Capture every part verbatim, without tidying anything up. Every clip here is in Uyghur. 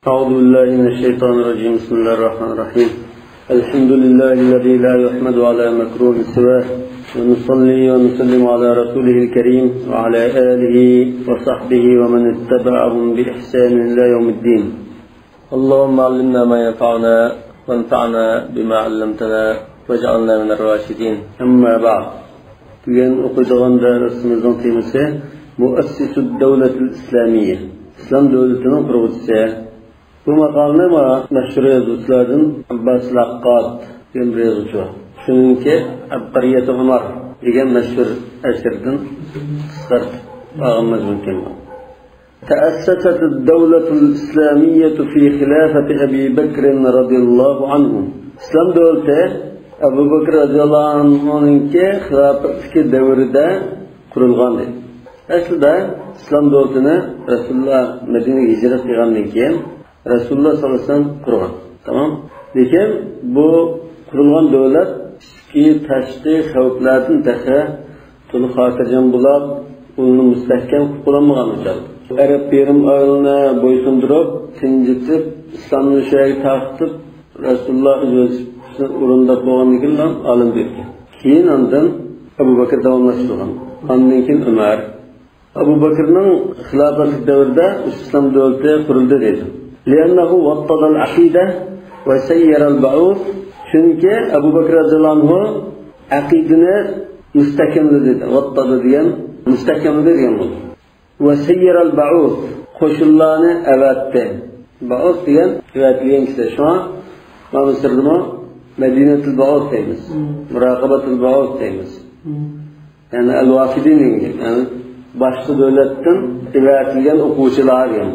أعوذ بالله من الشيطان الرجيم. بسم الله الرحمن الرحيم. الحمد لله الذي لا يحمد على مكروه سواه، ونصلي ونسلم على رسوله الكريم وعلى آله وصحبه ومن اتبعهم بإحسان إلى يوم الدين. اللهم علمنا ما ينفعنا، وانفعنا بما علمتنا، واجعلنا من الراشدين. أما بعد. بۈگۈن ئوقۇيدىغان دەرسىمىزنىڭ تېمىسى مۇئەسسىسۇد دەۋلەتىل ئىسلامىيە، ئىسلام دۆلىتىنىڭ قۇرغۇچىسى. بۇ ماقالىنى مانا مەشھۇر يازغۇچىلاردىن ئابباس لەققات دېگەن بىر يازغۇچى بار. شۇنىڭكى ئەبقەرىيەتى ئۆمەر دېگەن مەشھۇر ئەسىرىدىن قىسقارتىپ ئالغىنىمىز مۇمكىن. تأسست الدولة الإسلامية في خلافة أبي بكر رضي الله عنه. ئىسلام دۆلىتى ئەبۇ بەكىر رەزىياللاھۇ ئەنھۇنىڭكى خىلاپەتلىكى دەۋرىدە قۇرۇلغان دەيدۇ. ئەسلىدە ئىسلام دۆلىتىنى رەسۇلۇللا مەدىنىگە ھىجرەت قىلغاندىن كېيىن رەسۇلۇللا ساللاللاھۇ ئەلەيھى ۋەسەللەم قۇرغان. تامام. لېكىن بۇ قۇرۇلغان دۆلەت ئىچكى، تاشقى خەۋپلەردىن تېخى تولا خاتىرجەم بولاپ، ئۇلىنى مۇستەھكەم قىلىپ بولالمىغان ئۇ چاغدا. ئەرەب يېرىم ئارىلىنى بويسۇندۇرۇپ، تىنجىتىپ، ئىسلامنى شۇ يەرگە تارقىتىپ، رەسۇلۇللا ئۆز ۋەزىپىسىنى ئورۇنداپ بولغاندىن كېيىن ئالىم بىر. كېيىن ئاندىن ئەبۇ بەكىر داۋاملاشتۇرغان. ئاندىن كېيىن ئۆمەر. ئەبۇ بەكىرنىڭ خىلاپەتلىك دەۋرىدە ئىسلام دۆلىتى قۇرۇلدى دەيدۇ. لأنه وطد العقيدة وسير البعوث. چۈنكى ئەبۇ بەكىر رەزىياللاھۇ ئەنھۇ ئەقىدىنى مۇستەھكەملىدى. ۋاتتادى دېگەن مۇستەھكەملىدى دېگەن بولىدۇ. وسير البعوث، قوشۇنلارنى ئەۋەتتى. بەئۇس دېگەن ئەۋەتىلگەن كىشى. شۇڭا مانا مىسىردىمۇ مەدىنەتۇل بەئۇس دەيمىز. مۇراقىبەتۇل بەئۇس دەيمىز. يەنى ئەل ۋافىدىن دېگەن، يەنى باشقا دۆلەتتىن ئەۋەتىلگەن ئوقۇغۇچىلار دېگەن.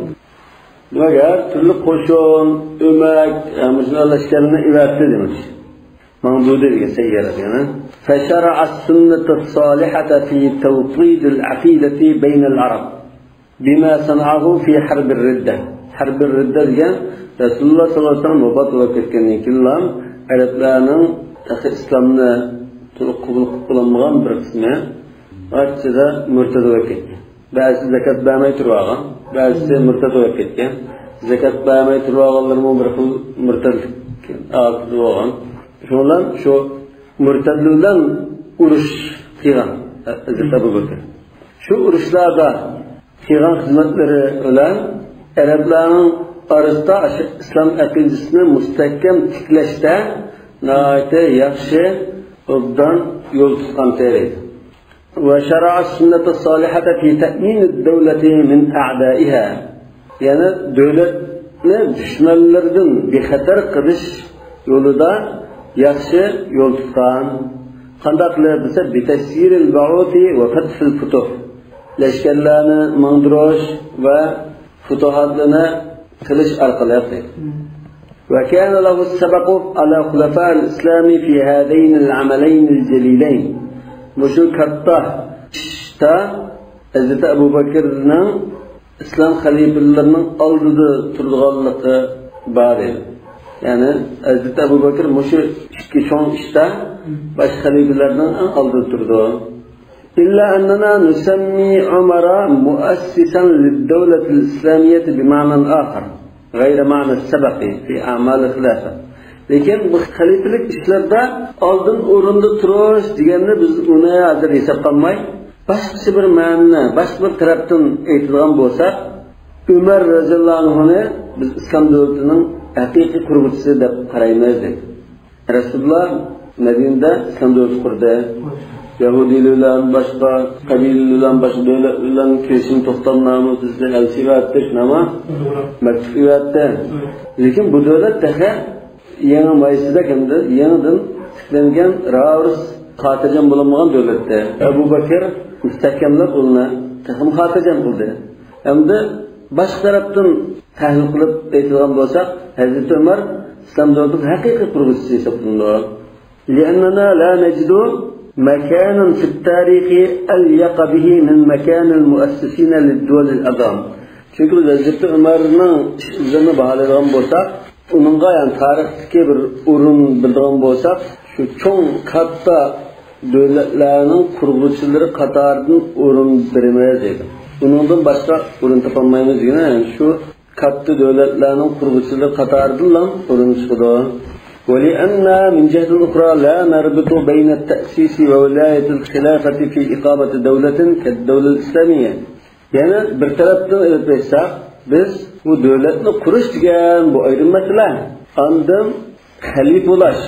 دېمەك، ھەر تۈرلۈك قوشۇن، ئۆمەك، يەنى مۇشۇنداق لەشكەرلەرنى ئەۋەتتى دېمەك. ماڭدۇردى دېگەن سەييارە دېگەن. فشرع السنة الصالحة في توطيد العقيدة بين العرب بما صنعه في حرب الردة. ھەربىر رىددە دېگەن رەسۇلۇللا ساللاللاھۇ ئەلەيھى ۋەسەللەم ۋاپات بولۇپ كەتكەندىن كېيىنلا ئەرەبلەرنىڭ تېخى ئىسلامنى تولۇق قوبۇل قىلىپ بولالمىغان بىر قىسمى ئارتۇقچىدا مۇرتەد بولۇپ كەتكەن. بەزىسى زەكات بەرمەي تۇرۇۋالغان، بەزىسى مۇرتەد بولۇپ كەتكەن. زەكات بەرمەي تۇرۇۋالغانلىرىمۇ بىر خىل مۇرتەدلىك ھالىتىدە بولغان. شۇنىڭ بىلەن شۇ مۇرتەدلەر بىلەن ئۇرۇش قىلغان ھەزرىتى ئەبۇ بەكرى. شۇ ئۇرۇشلاردا قىلغان خىزمەتلىرى بىلەن ئەرەبلەرنىڭ ئارىسىدا ئىسلام ئەقىدىسىنى مۇستەھكەم تىكلەشتە ناھايىتى ياخشى، ئوبدان يول تۇتقان دەيدۇ. وشرع السنة الصالحة في تأمين الدولة من أعدائها. يەنى دۆلەتنى دۈشمەنلىرىدىن بىخەتەر قىلىش يولىدا ياخشى يول تۇتقان. قانداق قىلىپ دېسە، بتسيير البعوث وفتح الفتوح. لەشكەرلەرنى ماڭدۇرۇش ۋە پۇتۇھاتلىرىنى قىلىش ئارقىلىق. وكان له السبق على خلفاء الإسلام في هذين العملين الجليلين. مۇشۇ كاتتا ئىشتا ھەزرىتى ئەبۇ بەكرنىڭ ئىسلام خەلىپىلىرىنىڭ ئالدىدا تۇرىدىغانلىقى بار ئىدى. يەنى ھەزرىتى ئەبۇ بەكر مۇشۇ ئىككى چوڭ ئىشتا باشقا خەلىپىلەرنىڭ ئەڭ ئالدىدا تۇرىدۇ. إلا أننا نسمي عمر مؤسسا للدولة الإسلامية بمعنى آخر غير معنى السبق في أعمال الخلافة. لېكىن بۇ خەلىپىلىك ئىشلىرىدا ئالدىن ئورۇندا تۇرۇش دېگەننى بىز ئۇنى ھازىر ھېسابقا ئالماي، باشقىچە بىر مەنىنى، باشقا بىر تەرەپتىن ئېيتىدىغان بولساق، ئۆمەر رەزىياللاھۇ ئەنھۇنى بىز ئىسلام دۆلىتىنىڭ ھەقىقىي قۇرغۇچىسى دەپ قارايمىز، دەيدۇ. رەسۇلۇللا مەدىنىدە ئىسلام دۆلىتى قۇردى. يەھۇدىيلار بىلەن باشقا قەبىلىلەر بىلەن باشقا دۆلەتلەر بىلەن كېلىشىم توختامنامىسىنى ئەلچى ئەۋەتتى، شۇنداقمۇ؟ مەكتۇپ ئەۋەتتى. لېكىن بۇ دۆلەت تېخى يېڭى مايسىدەك ھەمدە يېڭىدىن تىكلەنگەن راۋۇرۇس خاتىرجەم بولالمىغان دۆلەتتە. ئەبۇ بەكىر مۇستەھكەملەپ ئۇلارنى تېخىمۇ خاتىرجەم قىلدى. ھەمدە باشقا تەرەپتىن تەھلىل قىلىپ ئېيتىدىغان بولساق، ھەزرىتى ئۆمەر ئىسلام دۆلىتىنىڭ ھەقىقىي قۇرغۇچىسى ھېسابلىنىدۇ. لأننا لا نجد مكانا في التاريخ أليق به من مكان المؤسسين للدول العظام. چۈنكى بىز ھەزرىتى ئۆمەرنىڭ ئىش ئىزلىرىنى باھالايدىغان بولساق، ئۇنىڭغا، يەنى تارىختىكى بىر ئورۇن بىلىدىغان بولساق، شۇ چوڭ كاتتا دۆلەتلەرنىڭ قۇرغۇچىلىرى قاتارىدىن ئورۇن بېرىمىز دەيدۇ. ئۇنىڭدىن باشقا ئورۇن تاپالمايمىز دېگىنى، يەنى شۇ كاتتا دۆلەتلەرنىڭ قۇرغۇچىلىرى قاتارىدىنلا ئورۇن چىقىدۇ. ولأننا من جهة أخرى لا نربط بين التأسيس وولاية الخلافة في إقامة دولة كالدولة الإسلامية. يەنە بىر تەرەپتىن ئېلىپ ئېيتساق، بىز بۇ دۆلەتنى قۇرۇش دېگەن بۇ ئايرىم مەسىلە. ئاندىن خەلىپە بولاش،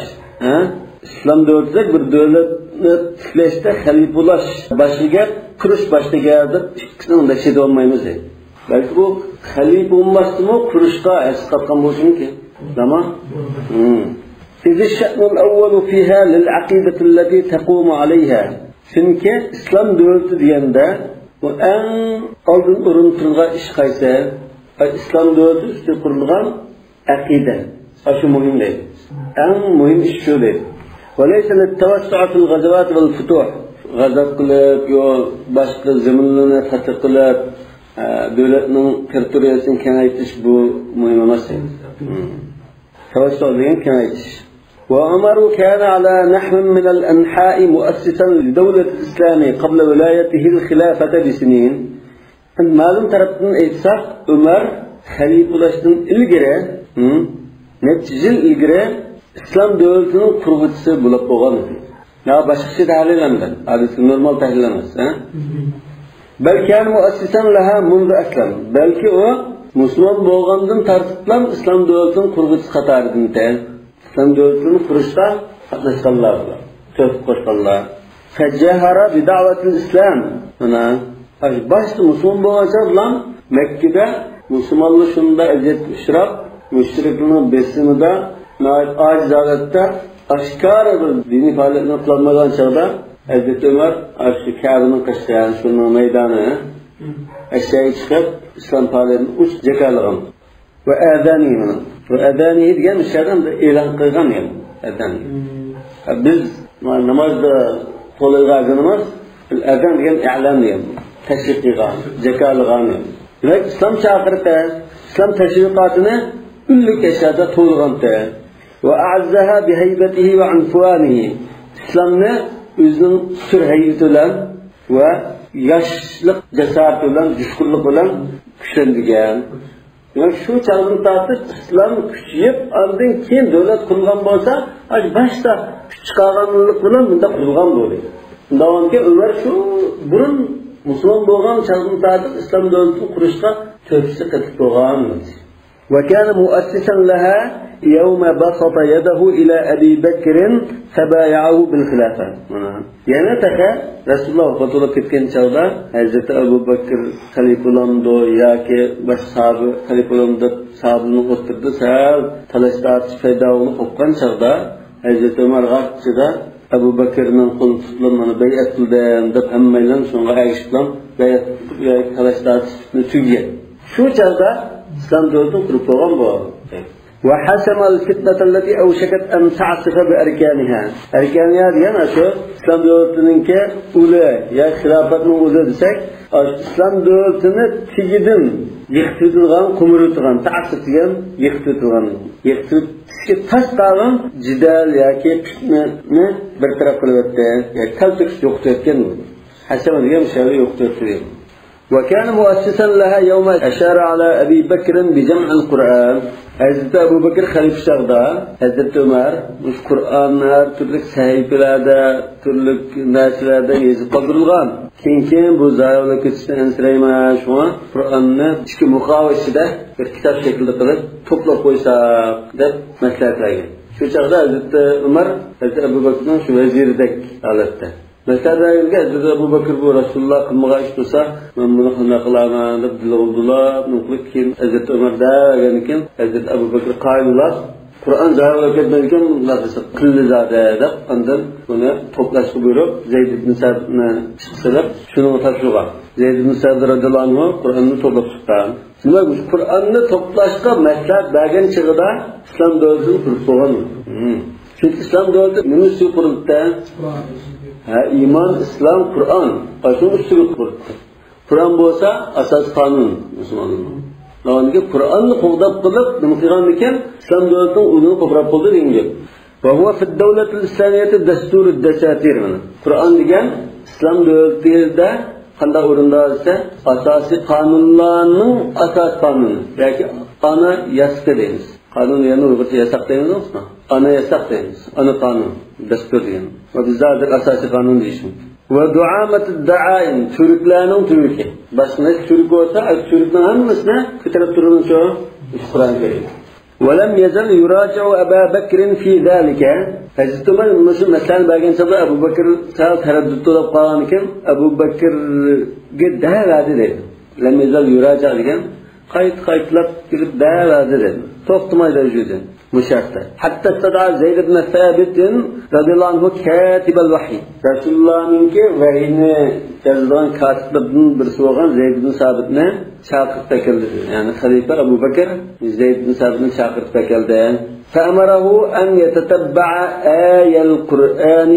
ھە؟ ئىسلام دۆلىتىدەك بىر دۆلەتنى تىكلەشتە خەلىپە بولاش باشقا گەپ، قۇرۇش باشقا گەپ دەپ ئىككىسىنى مۇنداق ئىشلىتىۋالمايمىز. بەلكى بۇ خەلىپە بولماستىمۇ قۇرۇشقا ئەسقاتقان بولۇشى مۇمكىن. تامام؟ ھىم. إذ الشأن الأول فيها للعقيدة التي تقوم عليها. چۈنكى ئىسلام دۆلىتى دېگەندە، بۇ ئەڭ ئالدىن ئورۇن تۇرىدىغان ئىش قايسى؟ ئىسلام دۆلىتى ئۈستىگە قۇرۇلغان ئەقىدە. ئاشۇ مۇھىم دەيدۇ. ئەڭ مۇھىم ئىش شۇ دەيدۇ. وليس للتوسع في الغزوات والفتوح. غەزۋەت قىلىپ، يو، باشقا زېمىنلارنى پەتھ قىلىپ، ئە، دۆلەتنىڭ تېررىتورىيەسىنى كېڭەيتىش بۇ مۇھىم ئەمەس دەيدۇ. ھىم. تەۋەسسۇ دېگەن كېڭەيتىش. وعمر كان على نحو من الأنحاء مؤسسا لدولة الإسلام قبل ولايته الخلافة بسنين. مەلۇم تەرەپتىن ئېيتساق، ئۆمەر خەلىپە بولۇشتىن ئىلگىرى، ھىم، نەچچە يىل ئىلگىرى ئىسلام دۆلىتىنىڭ قۇرغۇچىسى بولۇپ بولغان ئىدى. يا باشقىچە تەھلىل ئەمدى. ئادەتتە نورمال تەھلىل ئەمەس، ھە؟ بل كان مؤسسا لها منذ أسلم. بەلكى ئۇ مۇسۇلمان بولغاندىن تارتىپلا ئىسلام دۆلىتىنىڭ قۇرغۇچىسى قاتارىدىمىكەن؟ ئىسلام دۆلىتىنى قۇرۇشقا قاتناشقانلار بۇلار. تۆھپە قوشقانلار. فجهر بدعوة الإسلام. مانا، باش-، باشتا مۇسۇلمان بولغان چاغدىلا مەككىدە مۇسۇلمانلار شۇنداق ئەزىيەتكە ئۇچراپ، مۇشرىكلارنىڭ بېسىمىدا ناھايىتى ئاجىز ھالەتتە ئاشكارا بىر دىنىي پائالىيەتنى قىلالمىغان چاغدا ھەزرىتى ئۆمەر ئاشۇ كەبىنىڭ قېشىدا، شۇنىڭ مەيدانى، ئەشەگە چىقىپ، ئىسلام پائالىيىتىنى ئوچۇق جاكارلىغان. ۋە ئەزانى مانا. ۋە ئەزانى دېگەن مۇشۇ يەردە ئېلان قىلغان يەنى. ئەزانى. بىز نامازدا توۋلايدىغان ئەزان ئەمەس، ئەزان دېگەن ئېلان دېگەن. تەشۋىق قىلغان، جاكارلىغان. دېمەك، ئىسلام چاقىرىقى، ئىسلام تەشۋىقاتىنى ئۈنلۈك ئەشيادا توۋلىغانتى. ۋە ئەئەززەھا بىھەيبەتىھى ۋە ئۇنفۇۋانىھى. ئىسلامنى ئۆزىنىڭ سۈر ھەيۋىتى بىلەن ۋە ياشلىق جاسارىتى بىلەن، جۇشقۇنلۇقى بىلەن كۈچلەندۈرگەن. دېمەك، شۇ چاغدىن تارتىپ ئىسلام كۈچىيىپ، ئاندىن كېيىن دۆلەت قۇرۇلغان بولسا، ئاشۇ باشتا كۈچ چىقارغانلىق بىلەن مۇنداق قۇرۇلغان بولدى. شۇنداق بولغاندىكىن، ئۆمەر شۇ بۇرۇن مۇسۇلمان بولغان چاغدىن تارتىپ ئىسلام دۆلىتىنى قۇرۇشقا تۆھپىسى قېتىپ بولغان. وكان مؤسسا لها يوم بسط يده إلى أبي بكر فبايعه بالخلافة. مانا. يەنە تېخى رەسۇلۇللا ۋاپات بولۇپ كەتكەن چاغدا ھەزرىتى ئەبۇ بەكىر خەلىپە بولامدۇ ياكى باشقا ساھابە خەلىپە بولامدۇ دەپ ساھابىنىڭ ئوتتۇرىدا سەل تالاش-تارتىش پەيدا بولۇپ قوپقان چاغدا ھەزرىتى ئۆمەر غارچىدا ئەبۇ بەكىرنىڭ قولىنى تۇتۇپ، مانا بەيئەت قىلدىم دەپ ھەممەيلەن شۇنىڭغا ئەگىشىپلا بەيئەت قىلىپ، ياكى تالاش-تارتىش پىتنە تۈگىگەن. شۇ چاغدا ئىسلام دۆلىتىنى قۇرۇپ بولغان بۇ. وحسم الفتنة التي أوشكت أن تعصف بأركانها. ئەركانىيا دېگەن ئاشۇ ئىسلام دۆلىتىنىڭكى ئۇلى يا خىلاپەتنىڭ ئۇلى دېسەك، ئاشۇ ئىسلام دۆلىتىنى تېگىدىن يىقىتىۋېتىدىغان، قومۇرۇۋېتىدىغان، تەئەسسۇف دېگەن يىقىتىۋېتىدىغان، يىقىتىۋېتىشكە تاس قالغان جېدەل ياكى پىتنىنى بىر تەرەپ قىلىۋەتتى، ياكى تەلتۆكۈس يوقىتىۋەتكەن بولدى. ھەسەن دېگەن مۇشۇ يەردە يوقىتىۋەتتى دېگەن. وكان مؤسسا لها يوم أشار على أبي بكر بجمع القرآن. ھەزرىتى ئەبۇ بەكىر خەلىپە چاغدا ھەزرىتى ئۆمەر مۇشۇ قۇرئان ھەر تۈرلۈك سەھىپىلەردە، تۈرلۈك نەرسىلەردە يېزىپ قالدۇرۇلغان. كېيىن، كېيىن بۇ زايە بولۇپ كېتىشىدىن ئەنسىرەيمەن. شۇڭا قۇرئاننى ئىككى مۇقاۋا ئىچىدە بىر كىتاب شەكلىدە قىلىپ توپلاپ قويساق دەپ مەسلىھەت بەرگەن. شۇ چاغدا ھەزرىتى ئۆمەر ھەزرىتى ئەبۇ بەكرىنىڭ شۇ ۋەزىرىدەك ھالەتتە. مەسىلەن، ھەزرىتى ئەبۇ بەكىر بۇ رەسۇلۇللا قىلمىغان ئىش تۇرسا، مەن بۇنى قانداق قىلارمەن دەپ دىلغا ئۇردىلا، نۇقلۇق كېيىن ھەزرىتى ئۆمەر دەۋەرگەندىن كېيىن، ھەزرىتى ئەبۇ بەكىر قايىل بولۇپ، قۇرئان زايە بولۇپ كەتمەيدىكەن، مۇنداق دېسە، قىلدى زادى دەپ، ئاندىن بۇنى توپلاشقا بۇيرۇپ، زەيد ئىبن سەبىتنى ئىشقا سېلىپ، شۇنىڭغا تاپشۇرغان. زەيد ئىبن سەبىت رەزىياللاھۇ ئەنھۇ قۇرئاننى توپلاپ چىققان. دېمەك، مۇشۇ قۇرئاننى توپلاشقا مەسلىھەت بەرگەن چېغىدا ئىسلام دۆلىتىنى قۇرۇپ بولغان. ھىم. چۈنكى ئىسلام دۆلىتى نېمە ئۈستىگە قۇرۇلدى؟ ھە، ئىمان، ئىسلام، قۇرئان. ئاشۇنىڭ ئۈستىگە قۇرۇلدى. قۇرئان بولسا ئاساسىي قانۇن مۇسۇلمانلارنىڭ. داۋامىدىكى قۇرئاننى قوغداپ قىلىپ نېمە قىلغاندىكىن ئىسلام دۆلىتىنىڭ ئۇلىنى قوپۇرۇپ بولدى دېگەن گەپ. وهو في الدولة الإسلامية دستور الدساتير. مانا، قۇرئان دېگەن ئىسلام دۆلىتىدە قانداق ئورۇندا دېسە، ئاساسىي قانۇنلارنىڭ ئاساسىي قانۇنى ياكى ئانا ياسىقى دەيمىز. قانۇن دېگەننى ئۇيغۇرچە ياساق دەيمىزغۇ؟ ئانا ياساق دەيمىز. ئانا قانۇن، دەستۇر دېگەن. ۋە بىزدە ھازىر ئاساسىي قانۇن دېيىش مۇمكىن. ۋە دۇئامەتىد دائىم، تۈۋرۈكلەرنىڭ تۈۋرۈكى. باشقا نەچچە تۈۋرۈك بولسا، ئاشۇ تۈۋرۈكنىڭ ھەممىسىنى كۆتۈرۈپ تۇرىمىز شۇ قۇرئان كەرىم. ولم يزل يراجع أبا بكر في ذلك. ھەزرىتى ئۆمەر مۇشۇ مەسىلىنى بەرگەن چاغدا ئەبۇ بەكىر سەل تەرەددۇت بولۇپ قالغانىكەن، ئەبۇ بەكىرگە دەۋەردى دەيدۇ. لم يزل يراجع دېگەن قايتا قايتىلاپ كېلىپ دەۋەردى دەيدۇ. توختىماي دەۋجۈدى مۇشۇ ھەقتە. حتى استدعى زيد بن ثابت رضي الله عنه كاتب الوحي. رەسۇلۇللانىڭكى ۋەھىينى يازىدىغان كاتىپلىرىدىن بىرسى بولغان زەيد ئىبن سابىتنى چاقىرتىپ ئەكەلدى. يەنى خەلىپە ئەبۇ بەكىر زەيد ئىبن سابىتنى چاقىرتىپ ئەكەلدى. فأمره أن يتتبع آي القرآن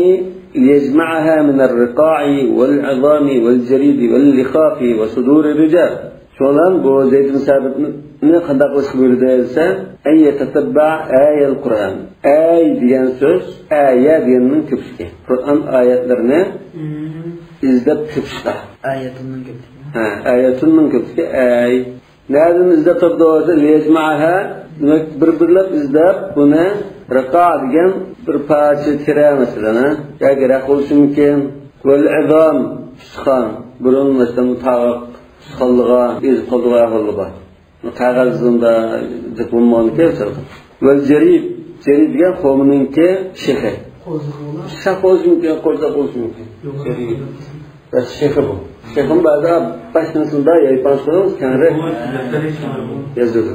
ليجمعها من الرقاع والعظام والجريد واللخاف وصدور الرجال. شۇنىڭ بىلەن بۇ زەيد ئىبن سابىتنى قانداق قىلىشقا بۇيرۇدى دېسە، أن يتتبع آي القرآن. ئاي دېگەن سۆز، ئايە دېگەننىڭ كۆپلۈكى. قۇرئان ئايەتلىرىنى ئىزدەپ تېپىشقا. ئايەتۇننىڭ كۆپلۈكى. ھە، ئايەتۇننىڭ كۆپلۈكى ئاي. نەدىن ئىزدەپ تاپىدۇ دېسە، ليجمعها، دېمەك، بىر-بىرلەپ ئىزدەپ، بۇنى رىقا دېگەن بىر پارچە تېرە، مەسىلەن، ھە؟ ياكى رەق بولۇشى مۇمكىن. ۋەل ئىزام، ئۇستىخان، بۇرۇن، مەسىلەن، تاغاق ئۇستىخانلىرىغا ئېزىپ قالىدىغان ئەھۋاللار بار. قەغەزدىن جىق بولمىغانىكەن. ۋەل جەرىد، جەرىد دېگەن خورمىنىڭكى شېخى. قورساق بولۇشى مۇمكىن، قورساق بولۇشى مۇمكىن. جەرىد. شېخى بۇ. شېخىمۇ بەزىدە باشلىنىشىدا يايپاڭ سورۇڭ كەڭرەك يېزىلىدۇ.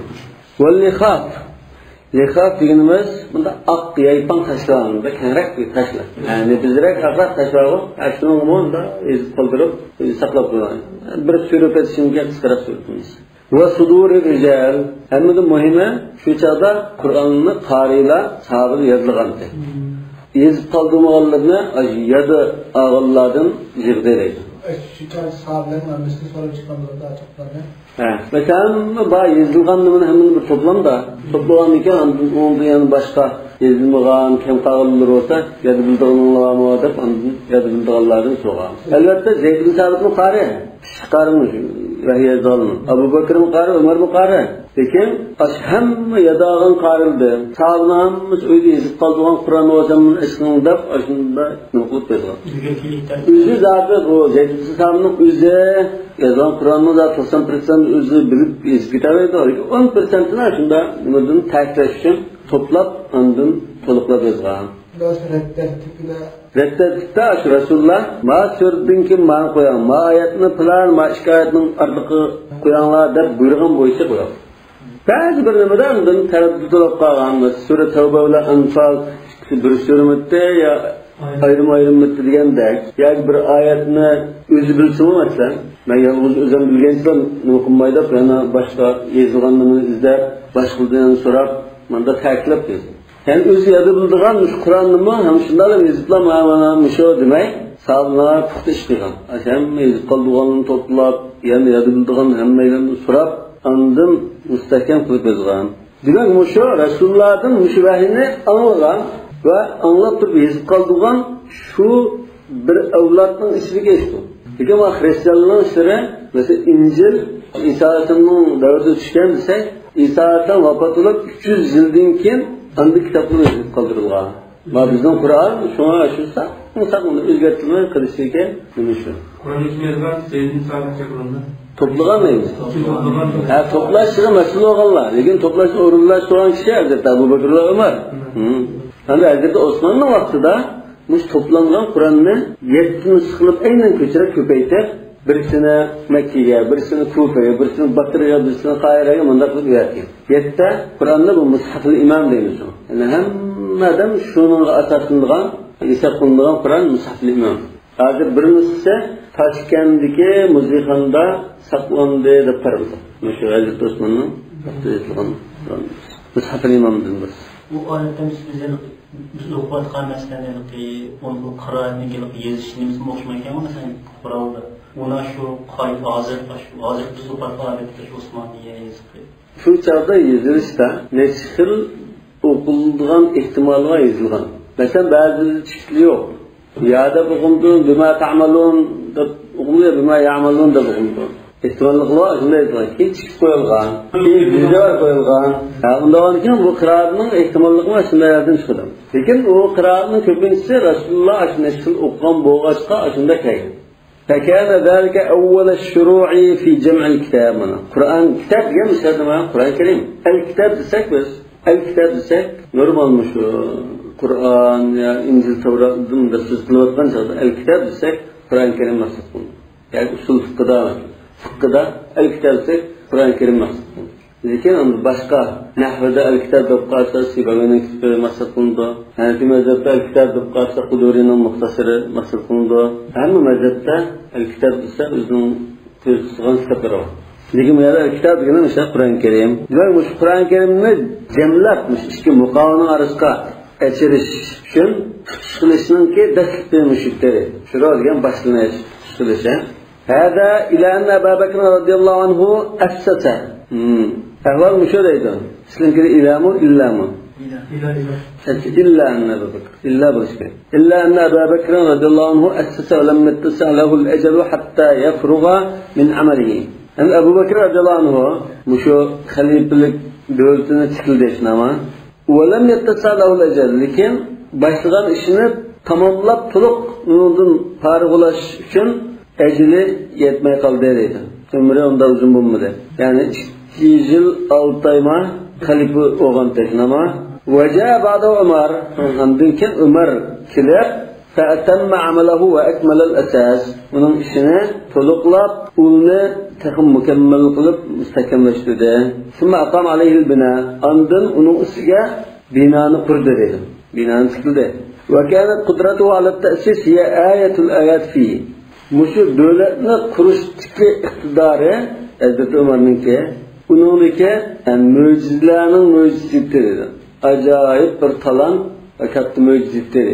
ۋەل لىخاف. لىخاف دېگىنىمىز بۇنداق ئاق يايپاڭ تاشلار، بۇنداق كەڭرەك بىر تاشلار. يەنى بىزرەك ئاقراق تاشلارغۇ، ئاشۇنىڭغىمۇ مۇنداق يېزىپ قالدۇرۇپ ساقلاپ قويغان. بىر سۈرە پەتىشىمكە قىسقىراق سۈرە پەتىمىز. ۋە سۇدۇرى رىجال. ھەممىدىن مۇھىمى، شۇ چاغدا قۇرئاننى قارىيلار ساھابىدا يادلىغانتى. يېزىپ قالدۇرمىغانلىرىنى ياد ئالغانلاردىن يىغدى دەيدۇ. شۇ چاغدا ساھابىلەرنىڭ ھەممىسىنى سوراپ چىققان بولىدۇ، ئاتاقلارنى. ھە، مەسىلەن، بار يېزىلغان نېمىنى ھەممىنى بىر توپلامدا. توپلىغاندىن كېيىن ئاندىن ئۇنىڭدىن يەنە باشقا يېزىلمىغان، كەم قالغانلىرى بولسا، ياد بىلىدىغانلار بارمۇ دەپ ئاندىن ياد بىلىدىغانلاردىن سورىغان. ئەلۋەتتە، زەيد بىن سابىتمۇ قارى. ئىككى قارىمۇ ۋەھىي يازغانمۇ. ئەبۇ بەكرىمۇ قارى، ئۆمەرمۇ قارى. لېكىن ئاشۇ ھەممە ياد ئالغان قارىلدى. ساھابىنىڭ ھەممىسى ئۆيدە يېزىپ قالدۇرغان قۇرئان بولسا مۇنى ئېچىڭ دەپ ئاشۇنداق نېمە قىلىپ يازغان. ئۆزى زادى بۇ زەيد بىن سابىتنىڭ ئۆزى يازغان قۇرئاننىڭ زادى توقسان پىرسەنت ئۆزى بىلىپ يېزىپ كېتەلەيدۇ. لېكىن ئون پىرسەنتىنى ئاشۇنداق نېمىدىن تەكىتلەش ئۈچۈن توپلاپ، ئاندىن تولۇقلاپ يازغان. رەت تەرتىپىدە. رەت تەرتىپتە شۇ رەسۇلۇللا، ما سۈرىدىن كېيىن مانى قويۇڭ، ما ئايەتنى پىلان، ما ئىككى ئايەتنىڭ ئارىلىقىغا قويۇڭلار دەپ بۇيرۇغان بويىچە قويغان. بەزى بىر نېمىدە ئاندىن تەرەددۇت بولۇپ قالغان، سۈرە تەۋبە بىلەن ئەنفال ئىككىسى بىر سۈرىمىتتى يا ئايرىم-ئايرىممىتتى دېگەندەك، ياكى بىر ئايەتنى ئۆزى بىلسىمۇ، مەسىلەن، مەن يالغۇز ئۆزۈم بىلگەنچىلا نېمە قىلماي دەپ، يەنە باشقا يېزىلغان نېمىنى ئىزدەپ، باشقىلاردىن سوراپ، مۇنداق تەكىتلەپ يازدى. يەنى ئۆزى ياد بىلىدىغان مۇشۇ قۇرئاننىمۇ ھەم شۇنداقلا يېزىپلا، مانا، مانا مۇشۇ دېمەي، ساغلىنار پۇختا ئىش قىلغان. ئاشۇ ھەممە يېزىپ قالىدىغانلىرىنى توپلاپ، يەنە ياد بىلىدىغان ھەممەيلەندىن سوراپ، ئاندىن مۇستەھكەم قىلىپ يازغان. دېمەك، مۇشۇ رەسۇلۇللادىن مۇشۇ ۋەھىينى ئاڭلىغان ۋە ئاڭلاپ تۇرۇپ يېزىپ قالىدىغان شۇ بىر ئەۋلادنىڭ ئىچىدىكى ئىشتۇ. لېكىن بۇ خىرىستىيانلارنىڭ ئىشلىرى، مەسىلەن، ئىنجىل ئىسا ئەلەيھىسسالامنىڭ دەۋرىدە چۈشكەن دېسەك، ئىسا ئەلەيھىسسالام ۋاپات بولۇپ ئۈچ يۈز يىلدىن كېيىن ئاندىن كىتابلار يېزىلىپ قالدۇرۇلغان. ما بىزنىڭ قۇرئان شۇڭا شۇ ساق، ساق ئۇنى ئۆزگەرتىلمەي قېلىشىدىكى نېمە شۇ. قۇرئاننى كىم يازغان؟ زەيدىن سابىت قۇرئاننى. توپلىغان دەيمىز. كىم توپلىغان؟ ھە، توپلاشقا مەسئۇل بولغانلار. لېكىن توپلاشنى ئورۇنلاشتۇرغان كىشى ھەزرىتى ئەبۇ بەكرۇللا ئۆمەر. ھە. ھەم ھەزرىتى ئوسماننىڭ ۋاقتىدا مۇشۇ توپلانغان قۇرئاننى يەتتە نۇسخا قىلىپ ئەينەن كۆچۈرۈپ كۆپەيتىپ، بىرسىنى مەككىگە، بىرسىنى كۇفىگە، بىرسىنى باسرىغا، بىرسىنى قاھىرەگە مۇنداق قىلىپ يۈرەتكەن. يەتتە قۇرئاننى بۇ مۇسھەفۇل ئىمام دەيمىز شۇڭا. يەنى ھەممە ئادەم شۇنىڭغا ئاساسلىنىدىغان، ھېسابلىنىدىغان قۇرئان مۇسھەفۇل ئىمام. ھازىر بىر نۇسخىسى تاشكەنتتىكى مۇزېيخانىدا ساقلاندى دەپ قارىلىدۇ. مۇشۇ ھەزرىتى ئوسماننىڭ ۋاقتىدا يېزىلغان قۇرئان. مۇسھەفۇل ئىمامدىن بىر. بۇ ئايەتتە بىز، بىز ئوقۇۋاتقان، مەسىلەن، ھېلىقى ئون بىر قىرائەتنىڭ ھېلىقى يېزىشىنى بىز ئوخشىمايدىكەنغۇ، مەسىلەن، قورالدا. ئۇنى شۇ قاي-، ھازىر، شۇ ھازىر بىز ئوقۇۋاتقان ئادەتتىكى شۇ ئوسمانىيە يېزىقى. شۇ چاغدا يېزىلىشتا نەچچە خىل ئوقۇلىدىغان ئېھتىمالغا يېزىلغان. مەسىلەن، بەزىلىرى تىكلى يوق. يا دەپ ئوقۇمتۇ، بما تعملون دەپ ئوقۇمتۇ، يا بما يعملون دەپ ئوقۇمتۇ. ئېھتىماللىقى بار، شۇنداي ئېھتىمال. كېيىن تىكىپ قويۇلغان، كېيىن جىزا بار قويۇلغان. ھە، ئۇنداق كېيىن بۇ قىرائەتنىڭ ئېھتىماللىقى مانا شۇنداق يەردىن چىقىدۇ. لېكىن ئۇ قىرائەتنىڭ كۆپىنچىسى رەسۇلۇللا ئاشۇ نەچچە خىل ئوقۇغان بولغاچقا، ئاشۇنداق كەلگەن. فكان ذلك أول الشروع في جمع الكتاب. مانا قۇرئان، كىتاب دېگەن مۇشۇ يەردە مانا قۇرئان كەرىم. ئەل كىتاب دېسەك بىز، ئەل كىتاب دېسەك نورمال، مۇشۇ قۇرئان يا ئىنجىل، تەۋراتتىن بىر سۆز قىلىۋاتقان چاغدا ئەل كىتاب دېسەك قۇرئان كەرىم مەقسەت قىلىنىدۇ. ياكى ئۇسۇل فىقھىدا، فىقھىدا ئەل كىتاب دېسەك قۇرئان كەرىم مەقسەت قىلىنىدۇ. لېكىن ئەمدى باشقا نەھۋىدە ئەل كىتاب دەپ قالسا سىباۋىنىڭ كىتابى مەقسەت قىلىنىدۇ. ھەنەفىي مەزھەپتە ئەل كىتاب دەپ قالسا قۇدۇرىنىڭ مۇختەسىرى مەقسەت قىلىنىدۇ. ھەممە مەزھەپتە ئەل كىتاب دېسە ئۆزىنىڭ كۆز تۇتىدىغان كىتابلىرى بار. لېكىن بۇ يەردە ئەل كىتاب دېگىنى مۇشۇ قۇرئان كەرىم. دېمەك، مۇشۇ قۇرئان كەرىمنى جەملەپ، مۇشۇ ئىككى مۇقاۋىنىڭ ئارىسىغا ئەچىرىش ئۈچۈن تۇتۇش قىلىشنىڭكى دەسلىپى مۇشۇ يەردە. شۇرۇ دېگەن باشلىنىش، تۇتۇش قىلىش، ھە؟ هذا إلى أن أبا بكر رضي الله عنه أسس. مم. ئەھۋال مۇشۇ دەيدۇ. سىلىڭكىدە ئىلامۇ، ئىللامۇ؟ ئىلا، ئىلا، ئىلا. ئەنتە ئىللا ئەننە ئەبا بەكر. ئىللا بولۇشى كېرەك. إلا أن أبا بكر رضي الله عنه أسس ولم يتسع له الأجل حتى يفرغ من عمله. ئەمدى ئەبۇ بەكر رەزىياللاھۇ ئەنھۇ مۇشۇ خەلىپىلىك دۆلىتىنى تىكلىدى، شۇنداقمۇ؟ ولم يتسع له الأجل، لېكىن باشلىغان ئىشىنى تاماملاپ، تولۇق ئۇنىڭدىن پارىغ بولۇش ئۈچۈن ئەجىلى يەتمەي قالدى دەيدۇ. ئۆمرى ئۇنداق ئۇزۇن بولمىدى. يەنى ئىككى يىل ئالتە ئايما خەلىپە بولغان تەشناما. وجاء بعده عمر، ئاندىن كېيىن ئۆمەر كېلىپ، فأتم عمله وأكمل الأساس، ئۇنىڭ ئىشىنى تولۇقلاپ، ئۇلنى تېخىمۇ مۇكەممەل قىلىپ مۇستەھكەملەشتۈردى. ثم أقام عليه البناء، ئاندىن ئۇنىڭ ئۈستىگە بىنانى قۇردى دەيدۇ. بىنانى تىكلىدى. وكانت قدرته على التأسيس هي آية الآيات فيه. مۇشۇ دۆلەتنى قۇرۇشتىكى ئىقتىدارى ھەزرىتى ئۆمەرنىڭكى، ئۇنىڭدىكى، يەنى، مۆجىزىلەرنىڭ مۆجىزىسى ئىدى. ئاجايىپ بىر تالانت ۋە كاتتا مۆجىزە ئىدى.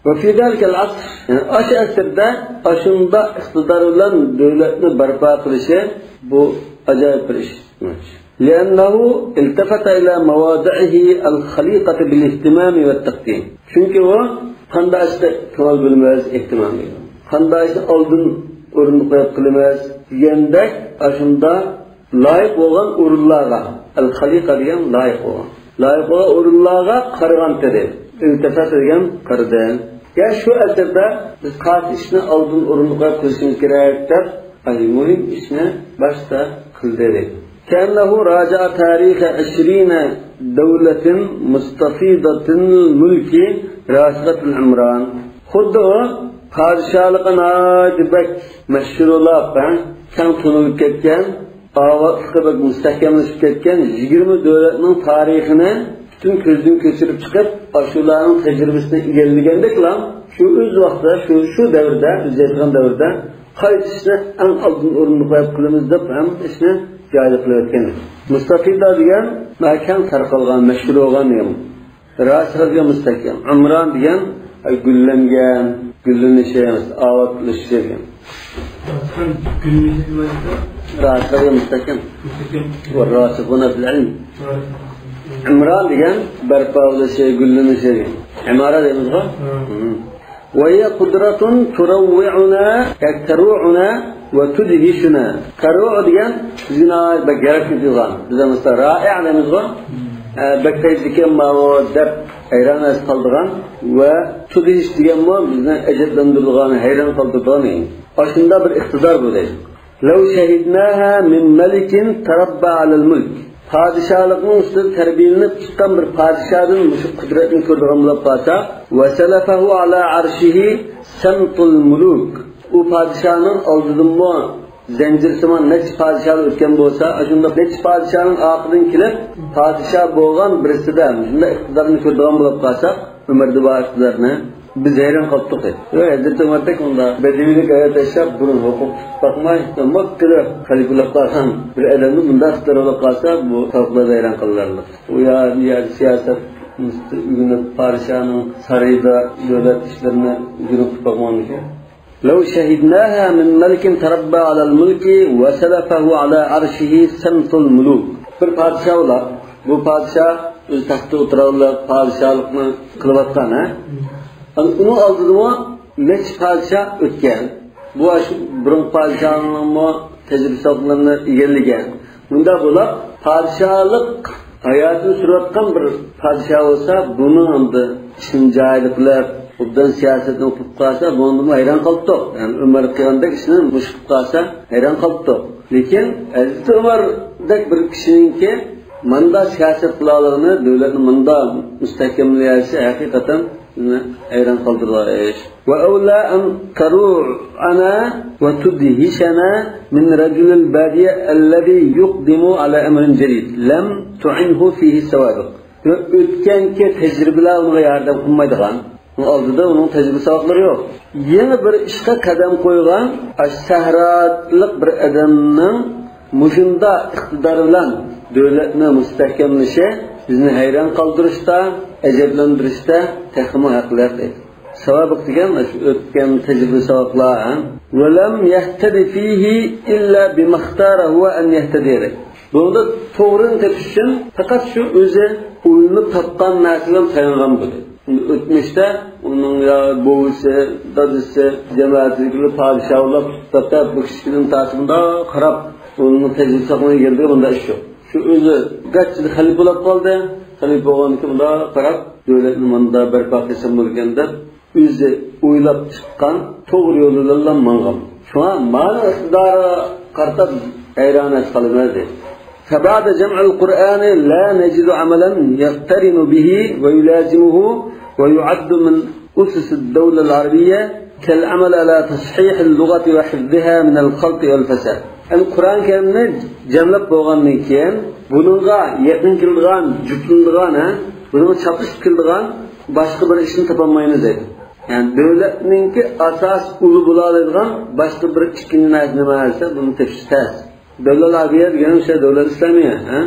وفي ذلك العصر، يەنى ئاشۇ ئەسىردە ئاشۇنداق ئىقتىدار بىلەن دۆلەتنى بەرپا قىلىشى بۇ ئاجايىپ بىر ئىش. لأنه التفت إلى مواضعه الخليقة بالاهتمام والتقديم. چۈنكى ئۇ قانداق ئىشتا كۆڭۈل بۆلىمىز، ئېھتىمام بېرىمىز، قانداق ئىشنى ئالدىن ئورۇندا قويۇپ قىلىمىز دېگەندەك، ئاشۇنداق لايىق بولغان ئورۇنلارغا، ئەل خەلىقە دېگەن لايىق بولغان، لايىق بولغان ئورۇنلارغا قارىغان تېرى. ئىلتىپات دېگەن قارىدى. يا شۇ ئەسىردە بىز قايسى ئىشنى ئالدىن ئورۇندا قويۇپ قىلىشىمىز كېرەك دەپ، ئەڭ مۇھىم ئىشنى باشتا قىلدى. كأنه راجع تاريخ عشرين دولة مستفيضة الملك راسخة العمران. خۇددى ئۇ پادىشاھلىقى ناھايىتى بەك مەشھۇرلاپ، ھە، كەڭ تونۇلۇپ كەتكەن، ئاۋاتلىقى بەك مۇستەھكەملىشىپ كەتكەن يىگىرمە دۆلەتنىڭ تارىخىنى پۈتۈن كۆزدىن كۆچۈرۈپ چىقىپ، ئاشۇلارنىڭ تەجرىبىسىنى ئىگىلىگەندەكلا، شۇ ئۆز ۋاقتىدا، شۇ، شۇ دەۋردە، ئۆزى ياشىغان دەۋردە قايسى ئىشنى ئەڭ ئالدىن ئورۇندا قويۇپ قىلىمىز دەپ، ھەممە ئىشنى جايىدا قىلىۋەتكەن. مۇستەفىضا دېگەن، كەڭ تارقالغان، مەشھۇر بولغان دېگەن. راسىخە دېگەن مۇستەھكەم. ئىمران دېگەن، ئە، گۈللەنگەن، گۈللىنىشى، ئاۋاتلىشىشى دېگەن. راسىخە دېگەن مۇستەھكەم. مۇستەھكەم. والراسخون في العلم. راسىخون. ئىمران دېگەن بەرپا بولۇشى، گۈللىنىشى دېگەن. ئىمارە دەيمىزغۇ؟ ھە. ھە. وهي قدرة تروعنا، ياكى تروعنا وتدهشنا. تروع دېگەن بىزگە ناھايىتى بەك ياراپ كېتىدىغان. بىز مەسىلەن رائىئ دەيمىزغۇ؟ ئە، بەك پەيزىكەن ماۋۇ دەپ ھەيران قالىدىغان. ۋە تۇدھىش دېگەنمۇ بىزنى ئەجەبلەندۈرىدىغان، ھەيران قالدۇرىدىغان. ئاشۇنداق بىر ئىقتىدار بۇ دەيدۇ. لو شهدناها من ملك تربى على الملك. پادىشاھلىقنىڭ ئۈستىدە تەربىيەلىنىپ چىققان بىر پادىشاھدىن مۇشۇ قۇدرەتنى كۆرىدىغان بولۇپ قالساق، وسلفه على عرشه سمط الملوك. ئۇ پادىشاھنىڭ ئالدىدىمۇ زەنجىرسىمان نەچچە پادىشاھلار ئۆتكەن بولسا، ئاشۇنداق نەچچە پادىشاھنىڭ ئارقىدىن كېلىپ، پادىشاھ بولغان بىرسىدە مۇشۇنداق ئىقتىدارنى كۆرىدىغان بولۇپ قالساق، ئۆمەردە بار ئىقتىدارنى، بىز ھەيران قالدۇق دەيدۇ. ھەزرىتى ئۆمەردەك ئۇنداق بەدىۋىلىك ھايات ياشاپ، بۇرۇن ھوقۇق تۇتۇپ باقماي، ماققىدە خەلىپىلىك قالغان بىر ئادەمنىڭ مۇنداق ئىقتىدارى بولۇپ قالسا، بۇ خەلقلەر ھەيران قالارلىق. ئۇ يا، يا سىياسەت ئۆگىنىپ، پادىشاھنىڭ سارىيىدا دۆلەت ئىشلىرىنى ئۆگىنىپ باقمىغانىكەن. لو شهدناها من ملك تربى على الملك وسلفه على عرشه سمط الملوك. بىر پادىشاھ بولار. بۇ پادىشاھ ئۆزى تەختتە ئولتۇراللىق، پادىشاھلىقنى قىلىۋاتقان، ھە؟ ئۇنىڭ ئالدىدىمۇ نەچچە پادىشاھ ئۆتكەن. بۇ ئاشۇ بۇرۇنقى پادىشاھنىڭمۇ تەجرىبە-ساۋاقلىرىنى ئىگىلىگەن. مۇنداق بولۇپ، پادىشاھلىق ھاياتىنى سۈرۈۋاتقان بىر پادىشاھ بولسا، بۇنىڭ ئەمدى ئىشىنى جايىدا قىلىپ، ئوبدان سىياسەتنى قىلىپ قالسا، بۇنىڭدىنمۇ ھەيران قالىدۇق. يەنى ئۆمەر قىلغاندەك ئىشنى مۇشۇ قىلىپ قالسا، ھەيران قالىدۇق. لېكىن ھەزرىتى ئۆمەردەك بىر كىشىنىڭكى ماندا سىياسەت قىلالىغىنى، دۆلەتنى ماندا مۇستەھكەملىيەلىشى ھەقىقەتەن بىزنى ھەيران قالدۇرىدىغان ئىش. وأولى أن تروعنا وتدهشنا من رجل البادية الذي يقدم على أمر جديد لم تعنه فيه السوابق. ئۆتكەنكى تەجرىبىلەر ئۇنىڭغا ياردەم قىلمايدىغان، ئۇنىڭ ئالدىدا ئۇنىڭ تەجرىبە-ساۋاقلىرى يوق. يېڭى بىر ئىشقا قەدەم قويغان، ئاشۇ سەھرالىق بىر ئادەمنىڭ مۇشۇنداق ئىقتىدار بىلەن دۆلەتنى مۇستەھكەملىشى بىزنى ھەيران قالدۇرۇشتا، ئەجەبلەندۈرۈشتە تېخىمۇ ھەقلىق ئىدى. ساۋابىق دېگەن شۇ ئۆتكەن تەجرىبە-ساۋاقلار، ھە؟ ولم يهتد فيه إلا بما اختار هو أن يهتدي إليه. بۇنىڭدا توغرىنى تېپىش ئۈچۈن پەقەت شۇ ئۆزى ئويلىنىپ تاپقان نەرسە بىلەن تايانغان بولدى. ئۆتمۈشتە ئۇنىڭ يا بوۋىسى، دادىسى، جەمەتىدىكىلەر پادىشاھ بولۇپ، پەقەت بۇ كىشىدىن تارتىپ مۇنداق قاراپ، ئۇنىڭ تەجرىبىسى ھەققىدە يەردە بۇنداق ئىش يوق. شۇ ئۆزى گەرچە خەلىپە بولۇپ قالدى، خەلىپە بولغاندىن كېيىن مۇنداق قاراپ، دۆلەتنى مۇنداق بەرپا قىلسام بولىدىكەن دەپ، ئۆزى ئويلاپ چىققان توغرا يولى بىلەن ماڭغان. شۇڭا مانا ئىقتىدارىغا قارىتا ھەيران قالىمەن دەيدۇ. فبعد جمع القرآن لا نجد عملا يقترن به ويلازمه ويعد من أسس الدولة العربية كالعمل على تصحيح اللغة وحفظها من الخلط والفساد. ئەمدى قۇرئان كەرىمنى جەملەپ بولغاندىن كېيىن، بۇنىڭغا يېقىن كېلىدىغان، جۈپلىنىدىغان، ھە، بۇنىڭغا چاپلىشىپ كېلىدىغان باشقا بىر ئىشنى تاپالمايمىز دەيدۇ. يەنى دۆلەتنىڭكى ئاساسىي ئۇلى بولالايدىغان باشقا بىر ئىككىنچى نەرسە نېمە دېسە، بۇنى تېپىش تەس. دەۋلەت ئەرەبىيە دېگەن ئوشۇ دەۋلەت ئىسلامىيە، ھە؟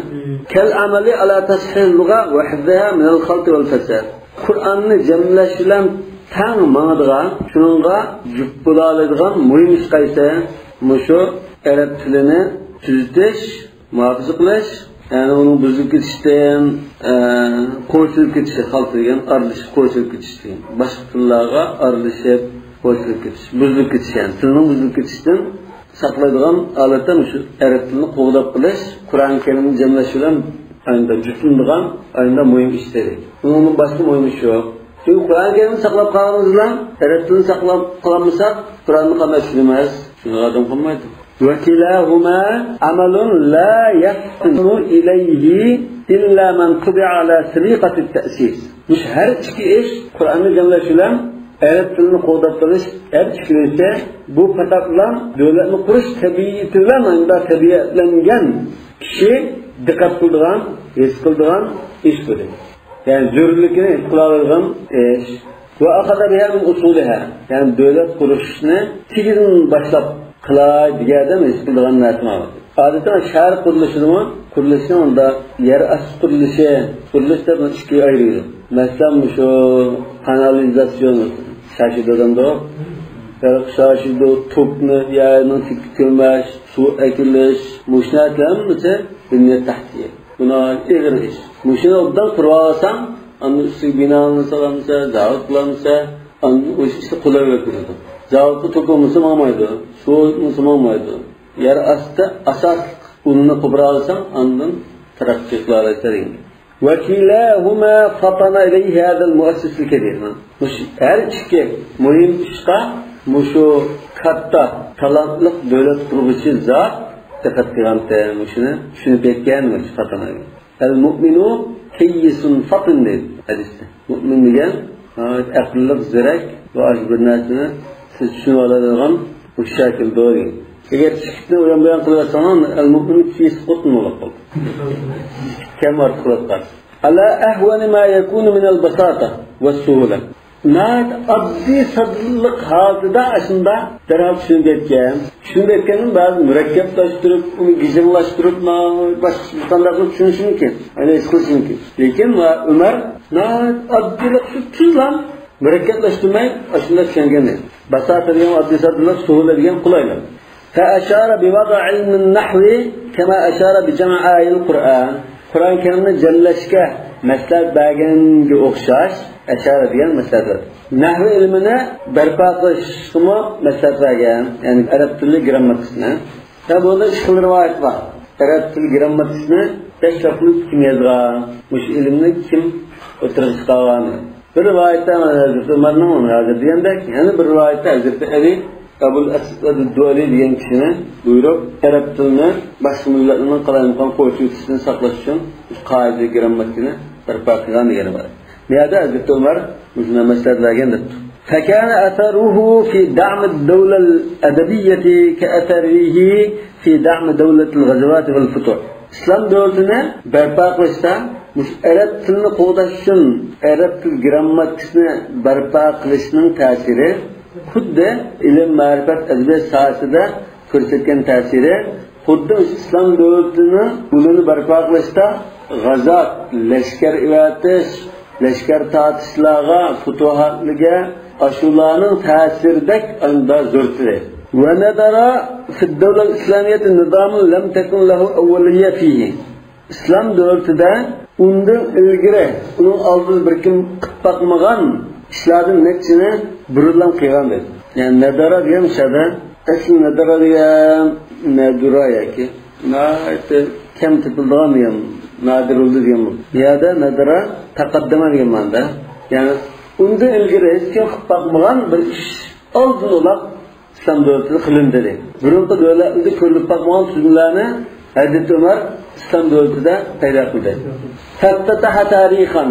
كالعمل على تصحيح اللغة وحفظها من الخلط والفساد. قۇرئاننى جەملەش بىلەن تەڭ ماڭىدىغان، شۇنىڭغا جۈپ بولالايدىغان مۇھىم ئىش قايسى؟ مۇشۇ ئەرەب تىلىنى تۈزىتىش، مۇھاپىزە قىلىش، يەنى ئۇنىڭ بۇزۇلۇپ كېتىشتىن، ئە، قوچۇلۇپ كېتىشى، خەلق دېگەن ئارىلىشىپ قوچۇلۇپ كېتىشتىن، باشقا تىللارغا ئارىلىشىپ قوچۇلۇپ كېتىش، بۇزۇلۇپ كېتىش، يەنى تىلنىڭ بۇزۇلۇپ كېتىشتىن ساقلايدىغان ھالەتتە مۇشۇ ئەرەب تىلىنى قوغداپ قېلىش، قۇرئان كەرىمنى جەملەش بىلەن ئاينىدا جۈپلىنىدىغان، ئاينىدا مۇھىم ئىش دېدى. ئۇنىڭدىن باشقا مۇھىم ئىش يوق. چۈنكى قۇرئان كەرىمنى ساقلاپ قالغىنىمىز بىلەن ئەرەب تىلىنى ساقلاپ قالالمىساق، قۇرئاننى قانداق چۈشىنىمىز؟ چۈشىنىدىغان ئادەم قالمايدۇ. وكلاهما عمل لا يفطن إليه إلا من طبع على سليقة التأسيس. مۇشۇ ھەر ئىككى ئىش، قۇرئاننى جەملەش بىلەن ئەرەب تىلىنى قوغداپ قېلىش، ھەر ئىككىلىسى بۇ پەقەتلا دۆلەتنى قۇرۇش تەبىئىتى بىلەن ئاندا تەبىئەتلەنگەن كىشى دىققەت قىلىدىغان، ھېس قىلىدىغان ئىش بۇ دېدى. يەنى زۆرۈرلۈكىنى ھېس قىلالايدىغان ئىش. وأخذ بها من أصولها. يەنى دۆلەت قۇرۇشنى تېگىدىن باشلاپ قىلاي دېگەن ئادەم ھېس قىلىدىغان نەرسە ماۋۇ. ئادەتتە شەھەر قۇرۇلۇشىدىمۇ، قۇرۇلۇشنى ئۇندا يەر ئاستى قۇرۇلۇشى، قۇرۇلۇش دەپ ئىككىگە ئايرىيدۇ. مەسىلەن، مۇشۇ قانالىزاتسىيون، شاشىدو دەمدۇ. شاشىدو، توكنى يەرنىڭ تېگىگە كۆمۈش، سۇ ئەكېلىش، مۇشۇ نەرسىلەر ھەممىسى بۇنيەت تەھتىيە. بۇ ناھايىتى ئېغىر ئىش. مۇشۇنى ئوبدان قۇرۇۋالساڭ، ئاندىن ئۈستىگە بىنانى سالامسە، زاۋۇت قىلامسە، ئاندىن ئۇ ئىش قولايلىق بولىدۇ. زاۋۇتقا توك بولمىسا ماڭمايدۇ، سۇ بولمىسا ماڭمايدۇ. يەر ئاستى ئاساسلىق ئۇلنى قوپۇرالىساڭ، ئاندىن تەرەققىي قىلالايسەن دېگەن. وكلاهما فطن إليه هذا المؤسس الكبير. مۇشۇ ھەر ئىككى مۇھىم ئىشقا مۇشۇ كاتتا تالانتلىق دۆلەت قۇرغۇچى زات دىققەت قىلغانتى، مۇشۇنى چۈشىنىپ يەتكەن مۇشۇ فطن. المؤمن كيس فطن دەيدۇ ھەدىستە. مۇئمىن دېگەن ناھايىتى ئەقىللىق، زېرەك ۋە ئاشۇ بىر نەرسىنى سىز چۈشىنىۋالىدىغان ھوشيار كېلىدۇ دېگەن. ئەگەر ئىككىسىنى ئۇيان بۇيان قىلىۋەتسەڭلار، المؤمن كيس فطن بولۇپ قالدى. كەم ئارتۇقلاپ قالدى. على أهون ما يكون من البساطة والسهولة. ناھايىتى ئاددىي ساددىلىق ھالىتىدە ئاشۇنداق دەرھال چۈشىنىپ يەتكەن. چۈشىنىپ يەتكەندىن بەزى مۇرەككەپلەشتۈرۈپ، ئۇنى گىجىڭلاشتۇرۇپ، ما-، باشقىچە قانداقلا چۈشىنىشى مۇمكىن، يەنى ھېس قىلىشى مۇمكىن. لېكىن ۋە ئۆمەر ناھايىتى ئاددىيلىق شۇ تۈزلا مۇرەككەپلەشتۈرمەي ئاشۇنداق چۈشەنگەن ئىدى. باساتا دېگەن ئاددىي ساددىلىق، سۇھۇلە دېگەن قولايلىق. فأشار بوضع علم النحو كما أشار بجمع آي القرآن. قۇرئان كەرىمنى جەملەشكە مەسلىھەت بەرگەنگە ئوخشاش ئەشارە دېگەن مەسلىھەت بەردى. نەھۋ ئىلمىنى بەرپا قىلىشقىمۇ مەسلىھەت بەرگەن، يەنى ئەرەب تىلى گىرامماتىكىسىنى. ھە، بۇنىڭدا ئىككى خىل رىۋايەت بار. ئەرەب تىلى گىرامماتىكىسىنى دەسلەپتە كىم يازغان؟ مۇشۇ ئىلىمنى كىم ئوتتۇرىغا چىقارغان؟ بىر رىۋايەتتە مانا ھەزرىتى ئۆمەرنىڭ، ھازىر دېگەندەك، يەنە بىر رىۋايەتتە ھەزرىتى ئەلى ئەبۇل ئەسۋەد دۇئەلى دېگەن كىشىنى بۇيرۇپ، ئەرەب تىلىنى باشقا مىللەتلەرنىڭ قالايمىقان قوچۇۋېتىشىدىن ساقلاش ئۈچۈن قائىدە گىرامماتىكىنى بەرپا قىلغان دېگەنى بار. بۇ يەردە ھەزرىتى ئۆمەر مۇشۇنداق مەسلىھەت بەرگەن دەپتۇ. فكان أثره في دعم الدولة الأدبية كأثره في دعم دولة الغزوات والفتوح. ئىسلام دۆلىتىنى بەرپا قىلىشتا مۇشۇ ئەرەب تىلىنى قوغداش ئۈچۈن ئەرەب تىل گىرامماتىكىسىنى بەرپا قىلىشنىڭ تەسىرى خۇددى ئىلىم، مەرىپەت، ئەدەبىيات ساھەسىدە كۆرسەتكەن تەسىرى خۇددى ئىسلام دۆلىتىنىڭ ئۇلىنى بەرپا قىلىشتا غازات، لەشكەر ئەۋەتىش، لەشكەر تارتىشلارغا، پۇتۇھاتلىرىغا ئاشۇلارنىڭ تەسىرىدەك ئاندا زور تىلى. ونظر في الدولة الإسلامية نظام لم تكن له أولية فيه. ئىسلام دۆلىتىدە ئۇندىن ئىلگىرى ئۇنىڭ ئالدىدا بىر كىم قىلىپ باقمىغان ئىشلاردىن نەچچىنى بۇرۇنلا قىلغان دەيدۇ. يەنى نەدەرە دېگەن مۇشۇ يەردە، ئەسلى نەدەرە دېگەن نەدۇرا ياكى ناھايىتى كەم تېپىلىدىغان دېگەن، نادىر بولدى دېگەن بولدى. بۇ يەردە نەدەرە تەقەددەمە دېگەن مەنىدە. يەنى ئۇندىن ئىلگىرى ھېچكىم قىلىپ باقمىغان بىر ئىش ئالدىن ئولاپ ئىسلام دۆلىتىدە قىلىندى دەيدۇ. بۇرۇنقى دۆلەتلەردە كۆرۈلۈپ باقمىغان تۈزۈملەرنى ھەزرىتى ئۆمەر ئىسلام دۆلىتىدە پەيدا قىلدى. فافتتح تاريخا.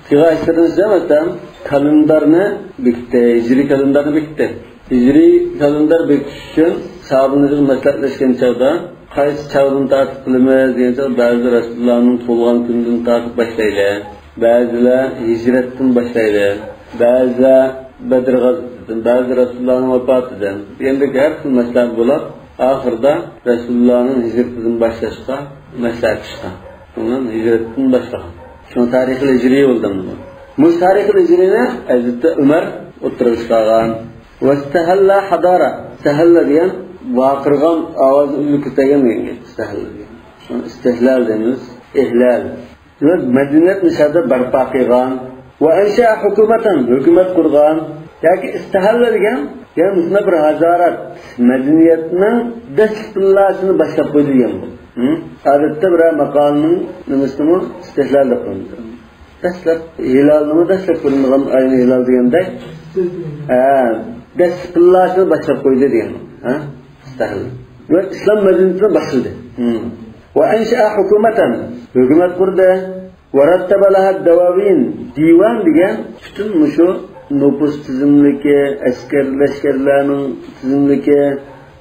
قىلغان ئىشلىرىدىن مەسىلەن، كالېندارنى بېكىتتى، ھىجرىي كالېندارنى بېكىتتى. ھىجرىي كالېندار بېكىتىش ئۈچۈن ساھابىلەر مەسلىھەتلەشكەن چاغدا، قايسى چاغدىن تارتىپ قىلىمىز دېگەن چاغدا، بەزىلەر رەسۇلۇللانىڭ تۇغۇلغان كۈنىدىن تارتىپ باشلايلى، بەزىلەر ھىجرەتتىن باشلايلى، بەزىلەر بەدر غەزۋىتىدىن، بەزىلەر رەسۇلۇللانىڭ ۋاپاتىدىن دېگەندەك ھەر خىل مەسلىھەت بولۇپ، ئاخىرىدا رەسۇلۇللانىڭ ھىجرىتىدىن باشلاشقا مەسلىھەتلەشكەن. شۇنىڭ ھىجرەتتىن باشلىغان. شۇ تارىخىل ھىجرىي بولدى بۇ. مۇشۇ تارىخىل ھىجرىينى ھەزرىتى ئۆمەر ئوتتۇرىغا چىقارغان. ۋەستەھەللە ھەدارە. سەھەللە دېگەن ۋارقىرىغان ئاۋازنى ئۈزۈپ كېتىدىغان دېگەن گەپ. سەھەللە دېگەن. شۇنى ئىستىھلال دەيمىز. ئىھلال. ۋە مەدەنىيەت مۇشۇ يەردە بەرپا قىلغان. ۋە ئەنشەئە ھۇكۇمەتەن، ھۆكۈمەت قۇرغان. ياكى ئىستەھەللە دېگەن، يەنى مۇشۇنداق بىر ھازارەت، مەدەنىيەتنىڭ دەسلىپى پىللاسىنى باشلاپ قويدى دېگەن بۇ. ھە؟ ئادەتتە بىرەر ماقالىنىڭ نېمىسىنىمۇ ئىستىھلال دەپ قويىدۇ. دەسلەپ ھىلالنىمۇ دەسلەپ كۆرۈنىدىغان ئاينى ھىلال دېگەندەك. ھە، دەسلىپى پىللاسىنى باشلاپ قويدى دېگەن. ھە؟ ئىستەھلال. ۋە ئىسلام مەدەنىيىتىنى باشلىدى. ھە. ۋە ئەنشەئە ھۇكۇمەتەن، ھۆكۈمەت قۇردى. ۋە رەتتەبە لەھە دەۋاۋىن، دىۋان دېگەن پۈتۈن مۇشۇ نوپۇس تىزىملىكى، ئەسكەر لەشكەرلەرنىڭ تىزىملىكى،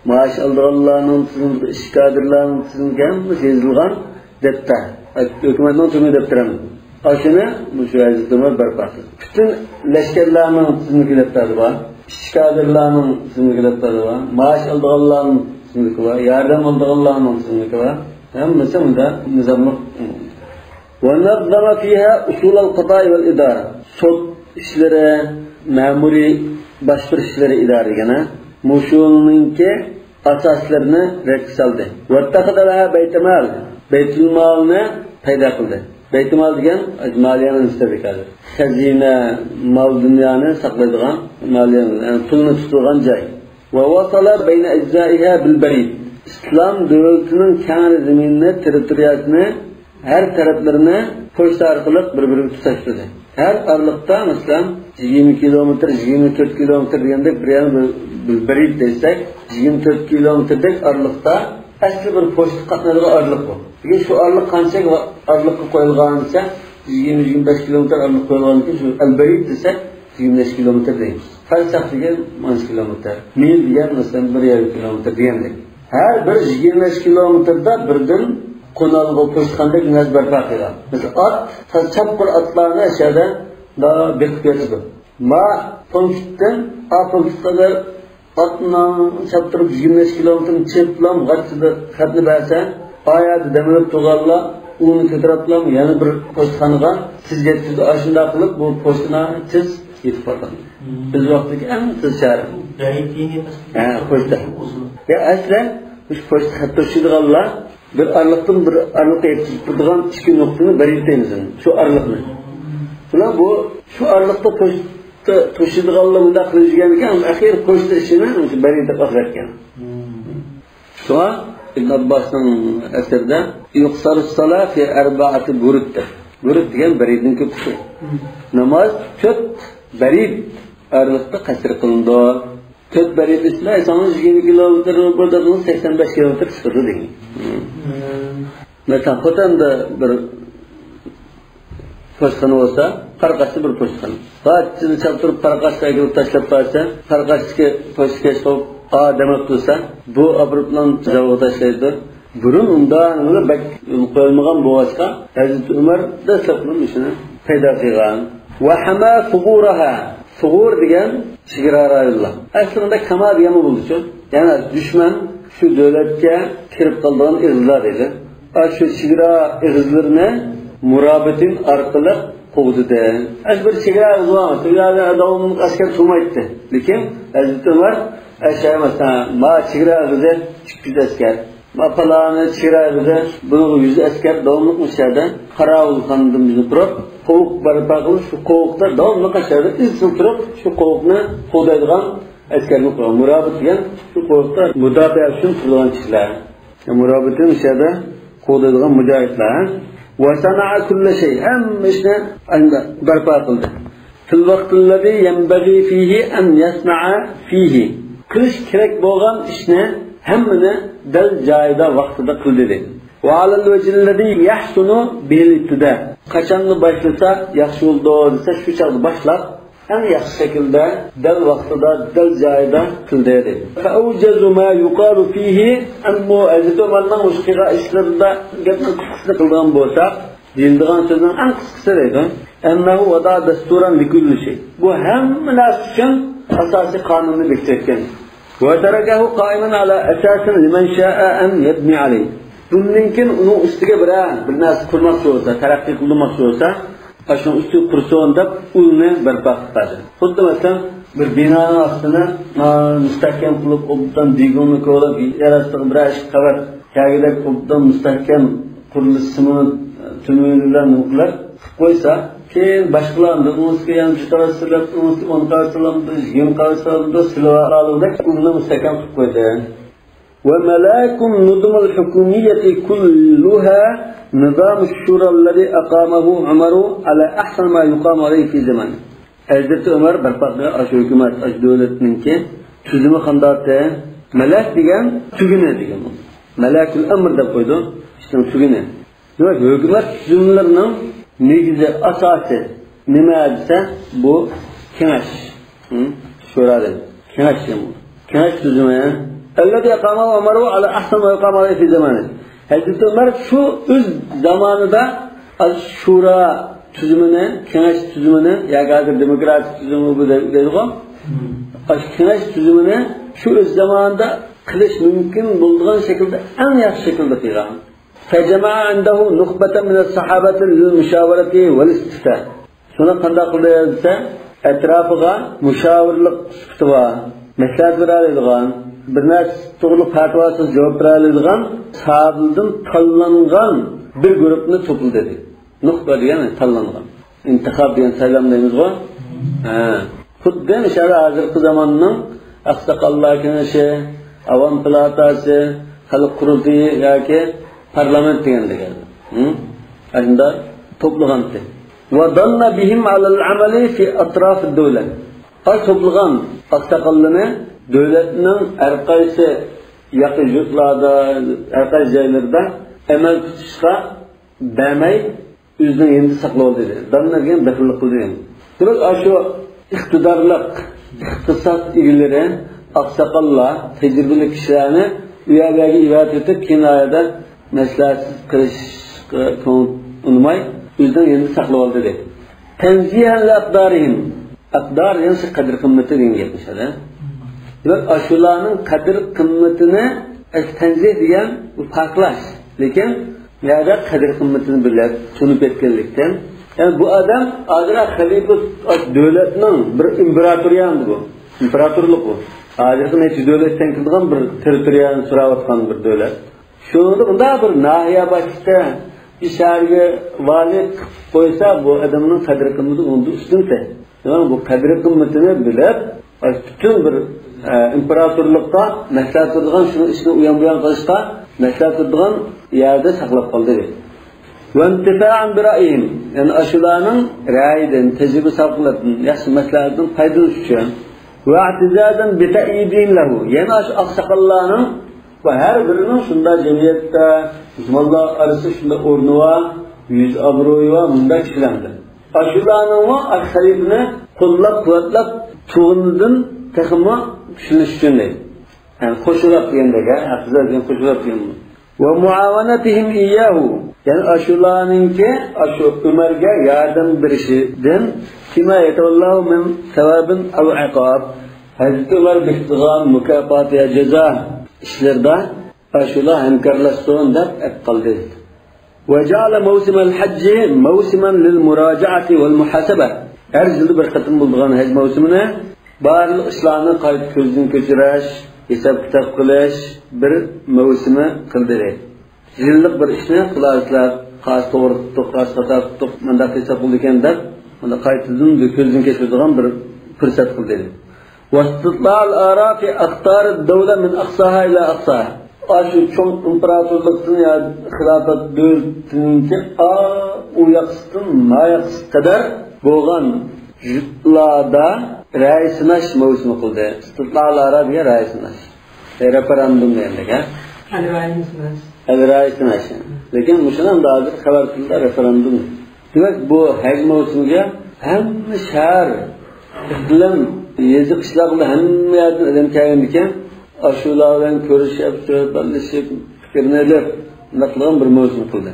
مائاش ئالىدىغانلارنىڭ تىزىملىكى، ئىش كادىرلارنىڭ تىزىملىكى ھەممىسى يېزىلغان دەپتەر. ھۆكۈمەتنىڭ تۈرمە دەپتىرى. ئاشۇنى مۇشۇ ھەزرىتى ئۆمەر بەرپا قىلدى. پۈتۈن لەشكەرلەرنىڭ تىزىملىكى دەپتەردە بار، ئىش كادىرلارنىڭ تىزىملىكى دەپتەردە بار، مائاش ئالىدىغانلارنىڭ تىزىملىكى بار، ياردەم ئالىدىغانلارنىڭ تىزىملىكى بار. ھەممىسى مۇنداق نىزاملىق. ونظم فيها أصول القضاء والإدارة. سوت ئىشلىرى، مەمۇرىي باشقۇرۇش ئىشلىرى ئىدارە دېگەن، ھە؟ مۇشۇنىڭكى ئاساسلىرىنى رەتكە سالدى. واتخذ لها بيت مال. بەيتۇلمالنى پەيدا قىلدى. بەيتۇلمال دېگەن مالىيەنىڭ نىسبەتلىك ھالى. خەزىنە، مال-دۇنيانى ساقلايدىغان مالىيە، يەنى پۇلنى تۇتىدىغان جاي. ووصل بين أجزائها بالبريد. ئىسلام دۆلىتىنىڭ كەڭرى زېمىنىنى، تېررىتورىيەسىنى، ھەر تەرەپلىرىنى پوچتا ئارقىلىق بىر-بىرىگە تۇتاشتۇردى. ھەر ئارىلىقتا، مەسىلەن، يىگىرمە كىلومېتىر، يىگىرمە تۆت كىلومېتىر دېگەندەك بىر يەرنى بىر، بىر بريد دېسەك، يىگىرمە تۆت كىلومېتىردەك ئارىلىقتا ئەسلى بىر پوچتا قاتنايدىغان ئارىلىق بۇ. لېكىن شۇ ئارىلىق قانچە ئارىلىققا قويۇلغان دېسە، يىگىرمە، يىگىرمە بەش كىلومېتىر ئارىلىققا قويۇلغاندىكىن شۇ ئەلبەرىد دېسەك، يىگىرمە بەش كىلومېتىر دەيمىز. فەرسەخ دېگەن مانچە كىلومېتىر. مىل دېگەن، مەسىلەن، بىر يېرىم كىلومېتىر دېگەندەك. ھەر بىر يىگىرمە بەش كىلومېتىردا بىردىن قونالغۇ، پوچتىخانىدەك نەرسە بەرپا قىلغان. مەسىلەن، ئات چاپقۇر ئاتلارنى ئەشەدە بېقىپ ياتىدۇ. ما پونكىتتىن ئا پونكىتقا قەدەر ئاتنى چاپتۇرۇپ يىگىرمە بەش كىلومېتىرنى چېپىپلام غاچچىدا خەتنى بەرسە، ئا يەردە دەم ئېلىپ تۇرغانلار ئۇنى كۆتۈرۈپلام يەنە بىر پوچتىخانىغا تېز يەتكۈزىدۇ. ئاشۇنداق قىلىپ بۇ پوچتىنى تېز يېتىپ بارغان. بىز ۋاقتىدىكى ئەڭ تېز شەھەر. ھە، پوچتا. يا ئەسلى مۇشۇ پوچتا خەت توشۇيدىغانلار بىر ئارىلىقتىن بىر ئارىلىققا يەتكۈزۈپ تۇرىدىغان ئىككى نۇقتىنى بەرىد دەيمىز. شۇ ئارىلىقنى. شۇڭا بۇ، شۇ ئارىلىقتا پوچتا توشۇيدىغانلار مۇنداق قىلىپ يۈرگەنكەن، ئەخىر پوچتا ئىشىنى بەرىد دەپ ئاخىرەتكەن. شۇڭا ئىبن ئابباسنىڭ ئەسىرىدە يۇقسارۇس سالا في أربعة برد دەپ. بۇرۇد دېگەن بەرىدنىڭ كۆپۈكى. ناماز تۆت بەرىد ئارىلىقتا قەسىر قىلىنىدۇ. تۆت بەرىد ئىچىدە ئېسەڭلار يۈز يىگىرمە كىلومېتىر، بۇ دەپنىڭ سەكسەن بەش كىلومېتىر چىقىدۇ دېگەن. مەسىلەن، خوتەندە بىر پوچتىخانا بولسا، قاراقاشتا بىر پوچتىخانا. قاچىنى چاپتۇرۇپ قاراقاشقا ئەكېلىپ تاشلاپ قالسا، قاراقاشتىكى پوچتىكەش قويۇپ، ئا دەمەپ تۇرسا، بۇ ئاپىرىپلا زاۋۇتقا تاشلايدۇ. بۇرۇن ئۇنداق بەك قويۇلمىغان بولغاچقا، ھەزرىتى ئۆمەر دەسلەپلا مۇشۇنى پەيدا قىلغان. وحمى ثغورها. ثغور دېگەن چېگرا رايونلار. ئەسلىدە كاما دېگەنمۇ بولىدۇ. يەنى دۈشمەن شۇ دۆلەتكە كىرىپ قالىدىغان ئېغىزلار دەيدۇ. ئاشۇ چېگرا ئېغىزلىرىنى مۇرابىتىن ئارقىلىق قوغدىدى. ئاشۇ بىر چېگرا ئېغىزى بار. چېگرادا داۋاملىق ئەسكەر تۇرمايتتى. لېكىن ھەزرىتى ئۆمەر ئەشە مەسىلەن، ما چېگرا ئېغىزى ئىككى يۈز ئەسكەر. ما پالانى چېگرا ئېغىزى بۇنىڭغا يۈز ئەسكەر داۋاملىق ئۇ يەردە قاراۋۇلخانىدىن بىزنى تۇرۇپ، قوۋۇق بەرپا قىلىپ، شۇ قوۋۇقتا داۋاملىق ئاشۇ يەردە ئىزچىل تۇرۇپ، شۇ قوۋۇقنى قوغدايدىغان ئەسكەرنى قويغان. مۇرابىت دېگەن شۇ قوۋۇقتا مۇداپىئە ئۈچۈن تۇرىدىغان كىشىلەر. مۇرابىتىن ئىچىدە قوغدايدىغان مۇجاھىدلار. وصنع كل شيء، ھەممە ئىشنى ئەمدى بەرپا قىلدى. في الوقت الذي ينبغي فيه أن يصنع فيه، قىلىش كېرەك بولغان ئىشنى ھەممىنى دەل جايىدا، ۋاقتىدا قىلدى دەيدۇ. وعلى الوجه الذي يحسن به الابتداء، قاچانلا باشلىسا ياخشى بولىدۇ دېسە، شۇ چاغدا باشلاپ، ئەڭ ياخشى شەكىلدە، دەل ۋاقتىدا، دەل جايىدا قىلدى دەيدۇ. فأوجز ما يقال فيه، ئەمما ھەزرىتى ئۆمەرنىڭ مۇشۇ قىلغان ئىشلىرىدا گەپنىڭ قىسقىسىنى قىلىدىغان بولساق، دېيىلىدىغان سۆزنىڭ ئەڭ قىسقىسى دەيدۇ. أنه وضع دستورا لكل شيء. بۇ ھەممە نەرسە ئۈچۈن ئاساسىي قانۇننى بېكىتىۋەتكەن. وتركه قائما على أساس لمن شاء أن يبني عليه. بۇندىن كېيىن ئۇنىڭ ئۈستىگە بىرەر بىر نەرسە قۇرماقچى بولسا، تەرەققىي قىلدۇرماقچى بولسا، ئاشۇنىڭ ئۈستىگە قۇرسۇن دەپ ئۇلنى بەرپا قىلىپ بەردى. خۇددى مەسىلەن، بىر بىنانىڭ ئاستىنى، ئا، مۇستەھكەم قىلىپ، ئوبدان بېگوننى كولىپ، يەر ئاستىغا بىرەر ئىككى قەۋەت كەلگۈدەك ئوبدان مۇستەھكەم قۇرۇلۇش سېمونت تۈمۈرى بىلەن نېمە قىلىپ، قىلىپ قويسا، كېيىن باشقىلار ئۇنىڭ ئۈستىگە يەنە بىر قەۋەت سېلىپ، ئۇنىڭ ئۈستىگە ئون قەۋەت سالامدۇ، يىگىرمە قەۋەت سالامدۇ، سېلىۋالغۇدەك ئۇلنى مۇستەھكەم قىلىپ قويدى. وملاك النظم الحكومية كلها نظام الشورى الذي أقامه عمر على أحسن ما يقام عليه في زمانه. ھەزرىتى ئۆمەر بەرپا قىلغان ئاشۇ ھۆكۈمەت، ئاشۇ دۆلەتنىڭكى تۈزۈمى قانداقتى؟ مەلەك دېگەن تۈگۈنى دېگەن بۇ. مەلەكۇل ئەمر دەپ قويىدۇ، ئىشنىڭ تۈگۈنى. دېمەك، ھۆكۈمەت تۈزۈملىرىنىڭ نېگىزى، ئاساسى نېمە دېسە، بۇ كېڭەش. ھە؟ شورا دەيدۇ. كېڭەش دېگەن بۇ. كېڭەش تۈزۈمى. الذي أقامه عمر على أحسن ما يقام عليه في زمانه. ھەزرىتى ئۆمەر شۇ ئۆز زامانىدا شورا تۈزۈمىنى، كېڭەش تۈزۈمىنى، ياكى ھازىر دېموكراتىك تۈزۈمى بۇ دەيدىغۇ. ئاشۇ كېڭەش تۈزۈمىنى شۇ ئۆز زامانىدا قىلىش مۇمكىن بولىدىغان شەكىلدە، ئەڭ ياخشى شەكىلدە قىلغان. فجمع عنده نخبة من الصحابة للمشاورة والاستفتاء. شۇنى قانداق قىلدى دېسە، ئەتراپىغا مۇشاۋىرلىق سۈپىتى بار، مەسلىھەت بېرەلەيدىغان، بىر نەرسە توغرىلىق پەتىۋاسىز جاۋاب بېرەلەيدىغان ساھابىلەردىن تاللانغان بىر گۇرۇپنى توپلىدى. نۇخبە دېگەن تاللانغان. ئىنتىخاب دېگەن سايلام دەيمىزغۇ؟ ھە. خۇددى مىسالى ھازىرقى زاماننىڭ ئاقساقاللار كېڭىشى، ئاۋام پالاتاسى، خەلق قۇرۇلتىيى ياكى پارلامېنت دېگەندەك. ھە؟ ئاشۇنداق توپلىغانتى. وظن بهم على العمل في أطراف الدولة. ئاز توپلىغان ئاقساقاللىرىنى دۆلەتنىڭ ھەر قايسى ياقا يۇرتلاردا، ھەر قايسى جايلىرىدا ئەمەل تۇتۇشقا بەرمەي، ئۆزىنىڭ يېنىدا ساقلىۋالدى دېدى. داننا دېگەن بېخىللىق قىلدى دېگەن. دېمەك، ئاشۇ ئىقتىدارلىق ئىقتىساد ئىگىلىرى، ئاقساقاللار، تەجرىبىلىك كىشىلەرنى ئۇ يەرلەرگە ئەۋەتىۋېتىپ، كېيىن ئايەردە مەسلىھەتسىز قىلىشقا كۆڭۈل ئۇنىماي، ئۆزىنىڭ يېنىدا ساقلىۋالدى دېدى. تنزيها لأقدارهم. ئەقدار دېگەن شۇ قەدىر قىممىتى دېگەن گەپ مىسالى. دېمەك، ئاشۇلارنىڭ قەدىر قىممىتىنى، تەنزىھ دېگەن بۇ پاكلاش. لېكىن بۇ يەردە قەدىر قىممىتىنى بىلىپ، تونۇپ يەتكەنلىكتىن. يەنى بۇ ئادەم ھازىر خەلىپە، دۆلەتنىڭ بىر ئىمپېراتورى ئەمدى بۇ. ئىمپېراتورلۇق بۇ. ھازىرقى نەچچە دۆلەت تەڭ كېلىدىغان بىر تېررىتورىيەنى سوراۋاتقان بىر دۆلەت. شۇنىڭدا بۇنداق بىر ناھىيە باشلىقى، بىر شەھەرگە ۋالىي قىلىپ قويسا، بۇ ئادەمنىڭ قەدىر قىممىتى ئۇنىڭدىن ئۈستۈن. دېمەك، بۇ قەدىر قىممىتىنى بىلىپ، پۈتۈن بىر، ئە، ئىمپېراتورلۇققا مەسلىھەت بېرىدىغان، شۇنىڭ ئىشىنى ئۇيان-بۇيان قىلىشقا مەسلىھەت بېرىدىغان يەردە ساقلاپ قالدى. وانتفاعا برأيهم، يەنى ئاشۇلارنىڭ رەيىدىن، تەجرىبە سابىقلىرىدىن، ياخشى مەسلىھەتتىن پايدىلىنىش ئۈچۈن. واعتزازا بتأييدهم له، يەنە ئاشۇ ئاقساقاللارنىڭ ۋە ھەر بىرىنىڭ شۇنداق جەمئىيەتتە، مۇسۇلمانلار ئارىسىدا شۇنداق ئورنى بار، يۈز ئابرۇيى بار، مۇنداق كىشىلەردىن. ئاشۇلارنىڭمۇ ئاشۇ خەلىپىنى قوللاپ-قۇۋۋەتلەپ تۇرغىنىدىن تېخىمۇ كۈچلىنىش ئۈچۈن دەيدۇ. يەنى قوشۇلۇپ دېگەندەك، ھە، ئەقىدە دېگەن قوشۇلۇپ دېگەن. ومعاونتهم إياه، يەنى ئاشۇلارنىڭكى ئاشۇ ئۆمەرگە ياردەم بېرىشىدىن، فيما يتولاه من ثواب أو عقاب، ھەزرىتى ئۆمەر بېكىتىدىغان مۇكاپات يا جازا ئىشلىرىدا ئاشۇلار ھەمكارلاشسۇن دەپ ئېيتقانىدى. وجعل موسم الحج موسما للمراجعة والمحاسبة. ھەر يىلدا بىر قېتىم بولىدىغان ھەج مەۋسۇمىنى بارلىق ئىشلارنى قايتا كۆزدىن كەچۈرۈش، ھېساب-كىتاب قىلىش بىر مەۋسۇمى قىلدى. يىللىق بىر ئىشنى قىلارسىلەر، قايسى توغرا تۇتتۇق، قايسى خاتا تۇتتۇق، مۇنداق ھېساب بولىدىكەن دەپ، مۇنداق قايتىدىن بىر كۆزدىن كەچۈرىدىغان بىر پۇرسەت قىلدى. واستطلاع الآراء في أقطار الدولة من أقصاها إلى أقصاها. ئاشۇ چوڭ ئىمپېراتورلۇقتىن يا خىلاپەت دۆلىتىنىڭكى ئا-، ئۇ ياقىسىدىن ما ياقىسىغا قەدەر بولغان يۇرتلاردا رەي سىناش مەۋسۇمى قىلدى. ئىستىتلا دېگەن رەي سىناش. ئە، رېفېراندۇم دېگەندەك، ھە؟ ئەل رەيىنى سىناش. ئەل رەي سىناش. لېكىن مۇشۇنى ئەمدى ھازىر خەۋەر قىلدى، رېفېراندۇم. دېمەك، بۇ ھەج مەۋسۇمىگە ھەممە شەھەر، ئىقلىم، يېزا، قىشلاقلار، ھەممە يەردىن ئادەم كەلگەنىكەن، ئاشۇلار بىلەن كۆرۈشۈپ، سۆھبەتلىشىپ، پىكىرنى ئېلىپ، شۇنداق قىلغان بىر مەۋسۇم قىلدى.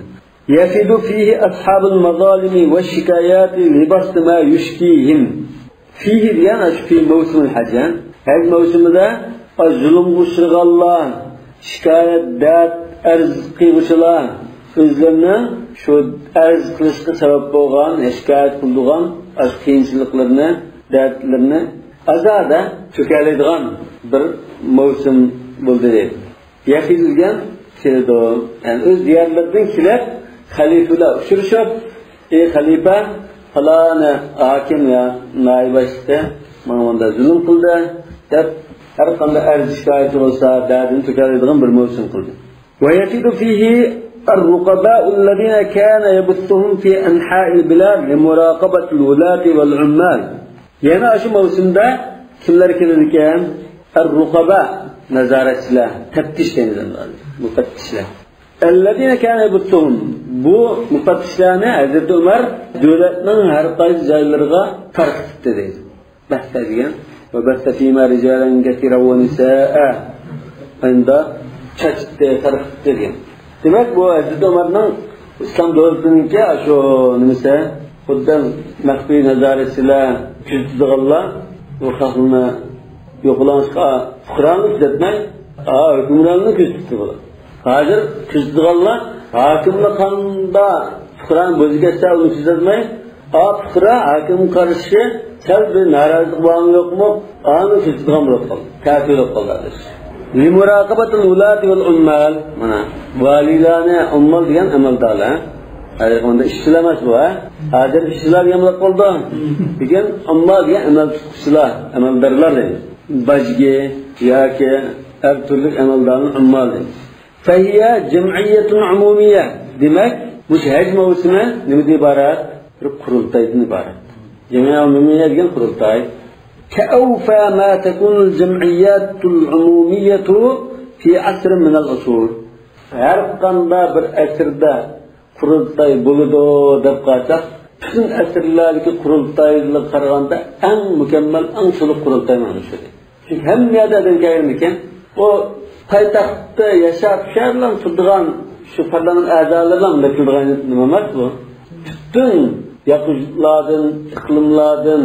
يفد فيه أصحاب المظالم والشكايات لبسط ما يشكيهم. فيه دېگەن ئاشۇ في موسم الحج، ھەج مەۋسۇمىدا زۇلۇمغا ئۇچرىغانلار، شىكايەت، دەرد، ئەرز قىلغۇچىلار ئۆزلىرىنىڭ شۇ ئەرز قىلىشقا سەۋەب بولغان، شىكايەت قىلىدىغان ئاشۇ قىيىنچىلىقلىرىنى، دەردلىرىنى ئازادە تۆكەلەيدىغان بىر مەۋسۇم بولدى دەيدۇ. يفد دېگەن كېلىدۇ. يەنى ئۆز دىيارلىرىدىن كېلىپ، خەلىپە بىلەن ئۇچرىشىپ، ئى خەلىپە، پالانى ھاكىم يا ناھىيە باشلىقى ماڭا مۇنداق زۇلۇم قىلدى دەپ، ھەر قانداق ئەرز شىكايىتى بولسا، دەردىنى تۆكەلەيدىغان بىر مەۋسۇم قىلدى. ويفد فيه الرقباء الذين كان يبثهم في أنحاء البلاد لمراقبة الولاة والعمال. يەنە ئاشۇ مەۋسۇمدا كىملەر كېلىدىكەن؟ الرقباء، نازارەتچىلەر، تەپتىش دەيمىز ئەمدى، مۇپەتتىشلەر. الذين كان يبثهم، بۇ مۇپەتتىشلەرنى ھەزرىتى ئۆمەر دۆلەتنىڭ ھەر قايسى جايلىرىغا تارقىتىپتۇ دەيدۇ. بەسسە دېگەن، وبث فيهما رجالا كثيرا ونساء، ئەمدى چاچتى، تارقىتتى دېگەن. دېمەك، بۇ ھەزرىتى ئۆمەرنىڭ ئىسلام دۆلىتىنىڭكى شۇ نېمىسى، خۇددى مەخپىي نازارەتچىلەر، كۆزىتىدىغانلار، بۇ خەقنى يوقىلاڭلاشقا پۇقرانى كۆزەتمەي، ئا، ھۆكۈمراننى كۆزىتىپتۇ بۇلار. ھازىر كۆزىتىدىغانلار ھاكىمنى قانداق پۇقرانى بوزۇپ كەتسە، ئۇنى كۆزەتمەي، ئا، پۇقرا ھاكىمغا قارشى سەل بىر نارازىلىق بارمۇ يوقمۇ، ئانى كۆزىتىدىغان بولۇپ قالدى. كاپىر بولۇپ قالدى ھازىر. لمراقبة الولاة والعمال، مانا، ۋالىيلارنى، ئۇممال دېگەن ئەمەلدارلار. ھازىر ئۇنداق ئىشچىلار ئەمەس بۇ، ھە؟ ھازىر ئىشچىلار دېگەن بولۇپ قالدى. لېكىن ئۇممال دېگەن ئەمەل تۇتقۇچىلار، ئەمەلدارلار دەيدۇ. باجگى ياكى ھەر تۈرلۈك ئەمەلدارنى ئۇممال دەيدۇ. فهي جمعية عمومية. دېمەك، مۇشۇ ھەج مەۋسۇمى نېمىدىن ئىبارەت؟ بىر قۇرۇلتايدىن ئىبارەت. جەمئىيە ئومۇمىيە دېگەن قۇرۇلتاي. كأوفى ما تكون الجمعيات العمومية في عصر من العصور. ھەر قانداق بىر ئەسىردە قۇرۇلتاي بولىدۇ دەپ قارىساق، پۈتۈن ئەسىرلەردىكى قۇرۇلتايلارغا قارىغاندا ئەڭ مۇكەممەل، ئەڭ تولۇق قۇرۇلتاي مانا شۇ. چۈنكى ھەممە يەردە ئادەم كەلگەنىكەن، ئۇ پايتەختتە ياشاپ، شۇ يەردىلا تۇرىدىغان شۇ پارلامېنت ئەزالىرىلا مۇنداق كېلىدىغان نېمە ئەمەس بۇ. پۈتۈن ياقا يۇرتلاردىن، ئىقلىملاردىن،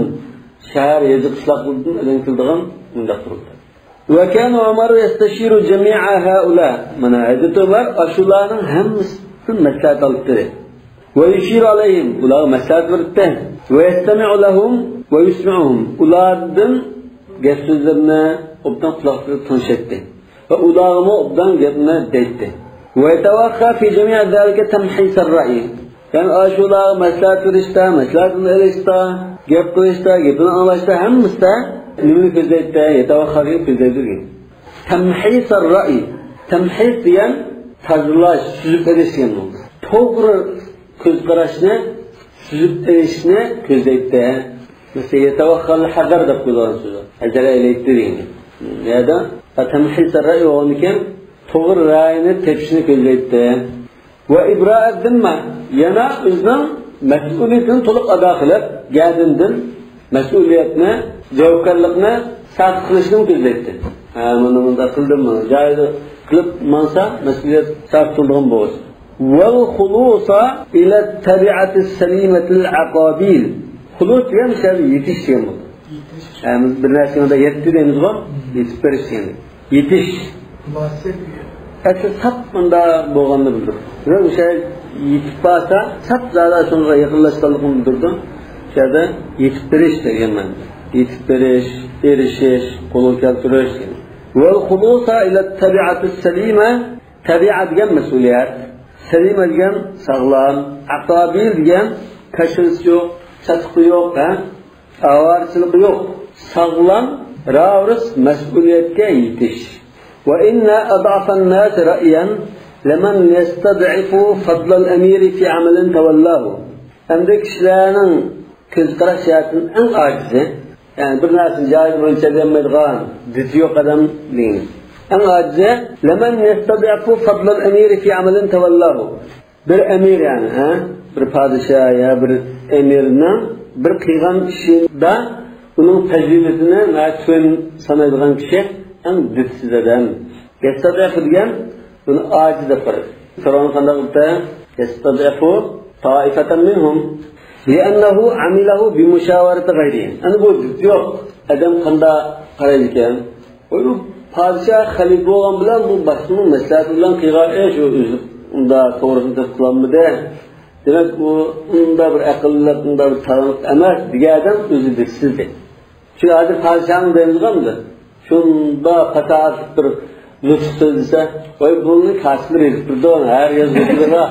شەھەر، يېزا، قىشلاقلاردىن ئادەم كېلىدىغان مۇنداق قۇرۇلتاي. وكان عمر يستشير جميع هؤلاء. مانا، ھەزرىتى ئۆمەر ئاشۇلارنىڭ ھەممىسىدىن مەسلىھەت ئالاتتى. ويشير عليهم، ئۇلارغا مەسلىھەت بېرەتتى. ويستمع لهم ويسمعهم، ئۇلاردىن گەپ سۆزلىرىنى ئوبدان قۇلاقلىرىغا تىڭشايتتى ۋە ئۇلارغىمۇ ئوبدان گەپنى دەيتتى. ويتوخى في جميع ذلك تمحيص الرأي. يەنى ئاشۇلارغا مەسلىھەت بېرىشتە، مەسلىھەتنى ئېلىشتا، گەپ قىلىشتا، گېپىنى ئاڭلاشتا، ھەممىسىدە نېمىنى كۆزلەيدۇ؟ يەتەۋەخخا دېگەن كۆزلەيدۇ دېگەن. تەمھىسەر رەئي. تەمھىس دېگەن تازىلاش، سۈزۈپ ئېلىش دېگەن بولىدۇ. توغرا كۆز قاراشنى سۈزۈپ ئېلىشنى كۆزلەيدۇ. مەسىلەن، يەتەۋەخخەل ھەزەر دەپ قويۇلغان سۆز. ھەزەر ئەيلەيدۇ دېگەن. يا تەمھىسەر رەئي بولغاندىكىن، توغرا رەئينى تېپىشنى كۆزلەيدۇ. ۋە ئىبرائەت زىممە، يەنە ئۆزىنىڭ مەسئۇلىيىتىنى تولۇق ئادا قىلىپ، گەدىندىن مەسئۇلىيەتنى، جاۋابكارلىقنى ساقىت قىلىشنى كۆزلەيتتى. ھە، مانا مۇنداق قىلدىم، مانا جايىدا قىلىپ مانسا، مەسئۇلىيەت ساقىت قىلىدىغان بولسا. ۋەل خۇلۇسا ئىلە تەبىئەتى سەلىمەتىل ئەقابىل. خۇلۇس دېگەن مۇشۇ يەردە يېتىش دېگەن بولىدۇ. يېتىش. ھە، بىز بىر نەرسىگە مۇنداق يەتتى دەيمىزغۇ، يېتىپ بېرىش دېگەن. يېتىش. مۇناسىپ. ئەسلى ساپ مۇنداق بولغاننى بىلدۈرىدۇ. ۋە ئوشۇ يېتىپ بارسا، ساپ زادى شۇنىڭغا يېقىنلاشقانلىقىنى بىلدۈرىدۇ. شۇ يەردە يېتىپ بېرىش دېگەن مەنىدە. يېتىپ بېرىش، ئېرىشىش، قولغا كەلتۈرۈش دېگەن. ۋەل خۇلۇسا ئىلە تەبىئەتى سەلىمە، تەبىئە دېگەن مەسئۇلىيەت، سەلىمە دېگەن ساغلام، ئەقابىل دېگەن كاشىلىسى يوق، چاتىقى يوق، ھە؟ ئاۋارىچىلىقى يوق، ساغلام، راۋۇرۇس مەسئۇلىيەتكە يېتىش. وإن أضعف الناس رأيا لمن يستضعف فضل الأمير في عمل تولاه. ئەمدى كىشىلەرنىڭ كۆز قاراش جەھەتتىن ئەڭ ئاجىزى، يەنى بىر نەرسىنى جايى بويىچە دېيەلمەيدىغان، دىتى يوق ئادەم دېگەن. ئەڭ ئاجىزى، لمن يستضعف فضل الأمير في عمل تولاه. بىر ئەمىر، يەنى، ھە؟ بىر پادىشاھ يا بىر ئەمىرنىڭ بىر قىلغان ئىشىدا ئۇنىڭ پەزىلىتىنى ناھايىتى تۆۋەن سانايدىغان كىشى ئەڭ دىتسىز ئادەم. يەستەزئىفۇ دېگەن بۇنى ئاجىز دەپ قارايدۇ. سوراڭ قانداق بولدى؟ يەستەزئىفۇ تائىفەتەن مىنھۇم لىئەننەھۇ ئەمىلەھۇ بىمۇشاۋەرەتى غەيرىھىم. ئەنە بۇ دىتى يوق ئادەم قانداق قارايدىكەن؟ ئۇ پادىشاھ خەلىپە بولغان بىلەن بۇ باشقىنىڭ مەسلىھەتى بىلەن قىلغان ئىش، ئۇ ئۆزى ئۇنداق توغرىسىنى تېپىپ قىلالمىدى. دېمەك، ئۇ ئۇنداق بىر ئەقىللىق، ئۇنداق بىر تالانتلىق ئەمەس دېگەن ئادەم ئۆزى دىتسىز دەيدۇ. چۈنكى ھازىر پادىشاھنى دەيمىزغۇ ئەمدى. شۇنداق پاساھەتلىك بىر نۇتۇق سۆزلىسە، ۋاي، بۇنى كاسىپلار يېزىپ بېرىدۇ، ھەر يازغۇچىلىرى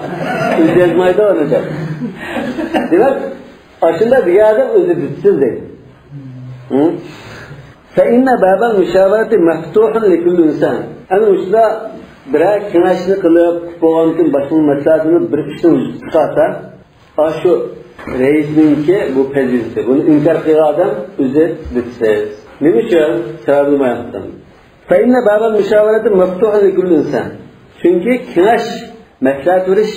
ئۆزى يازمايدۇ ئۇنى دەپ. دېمەك، ئاشۇنداق دېگەن ئادەم ئۆزى دىتسىز دەيدۇ. ھە؟ فإن باب المشاورة مفتوح لكل إنسان. ئەنە مۇشۇنداق بىرەر كېڭەشنى قىلىپ، بولغاندىن كېيىن باشقىنىڭ مەسلىھەتىنى بىر ئىشنى ۋۇجۇدقا چىقارسا، ئاشۇ رەئىسنىڭكى بۇ پەزىلىتى. بۇنى ئىنكار قىلغان ئادەم ئۆزى دىتسىز. نېمە ئۈچۈن؟ سەۋەبىنى بايان قىلدىم. فإن باب المشاورة مفتوح لكل إنسان. چۈنكى كېڭەش، مەسلىھەت بېرىش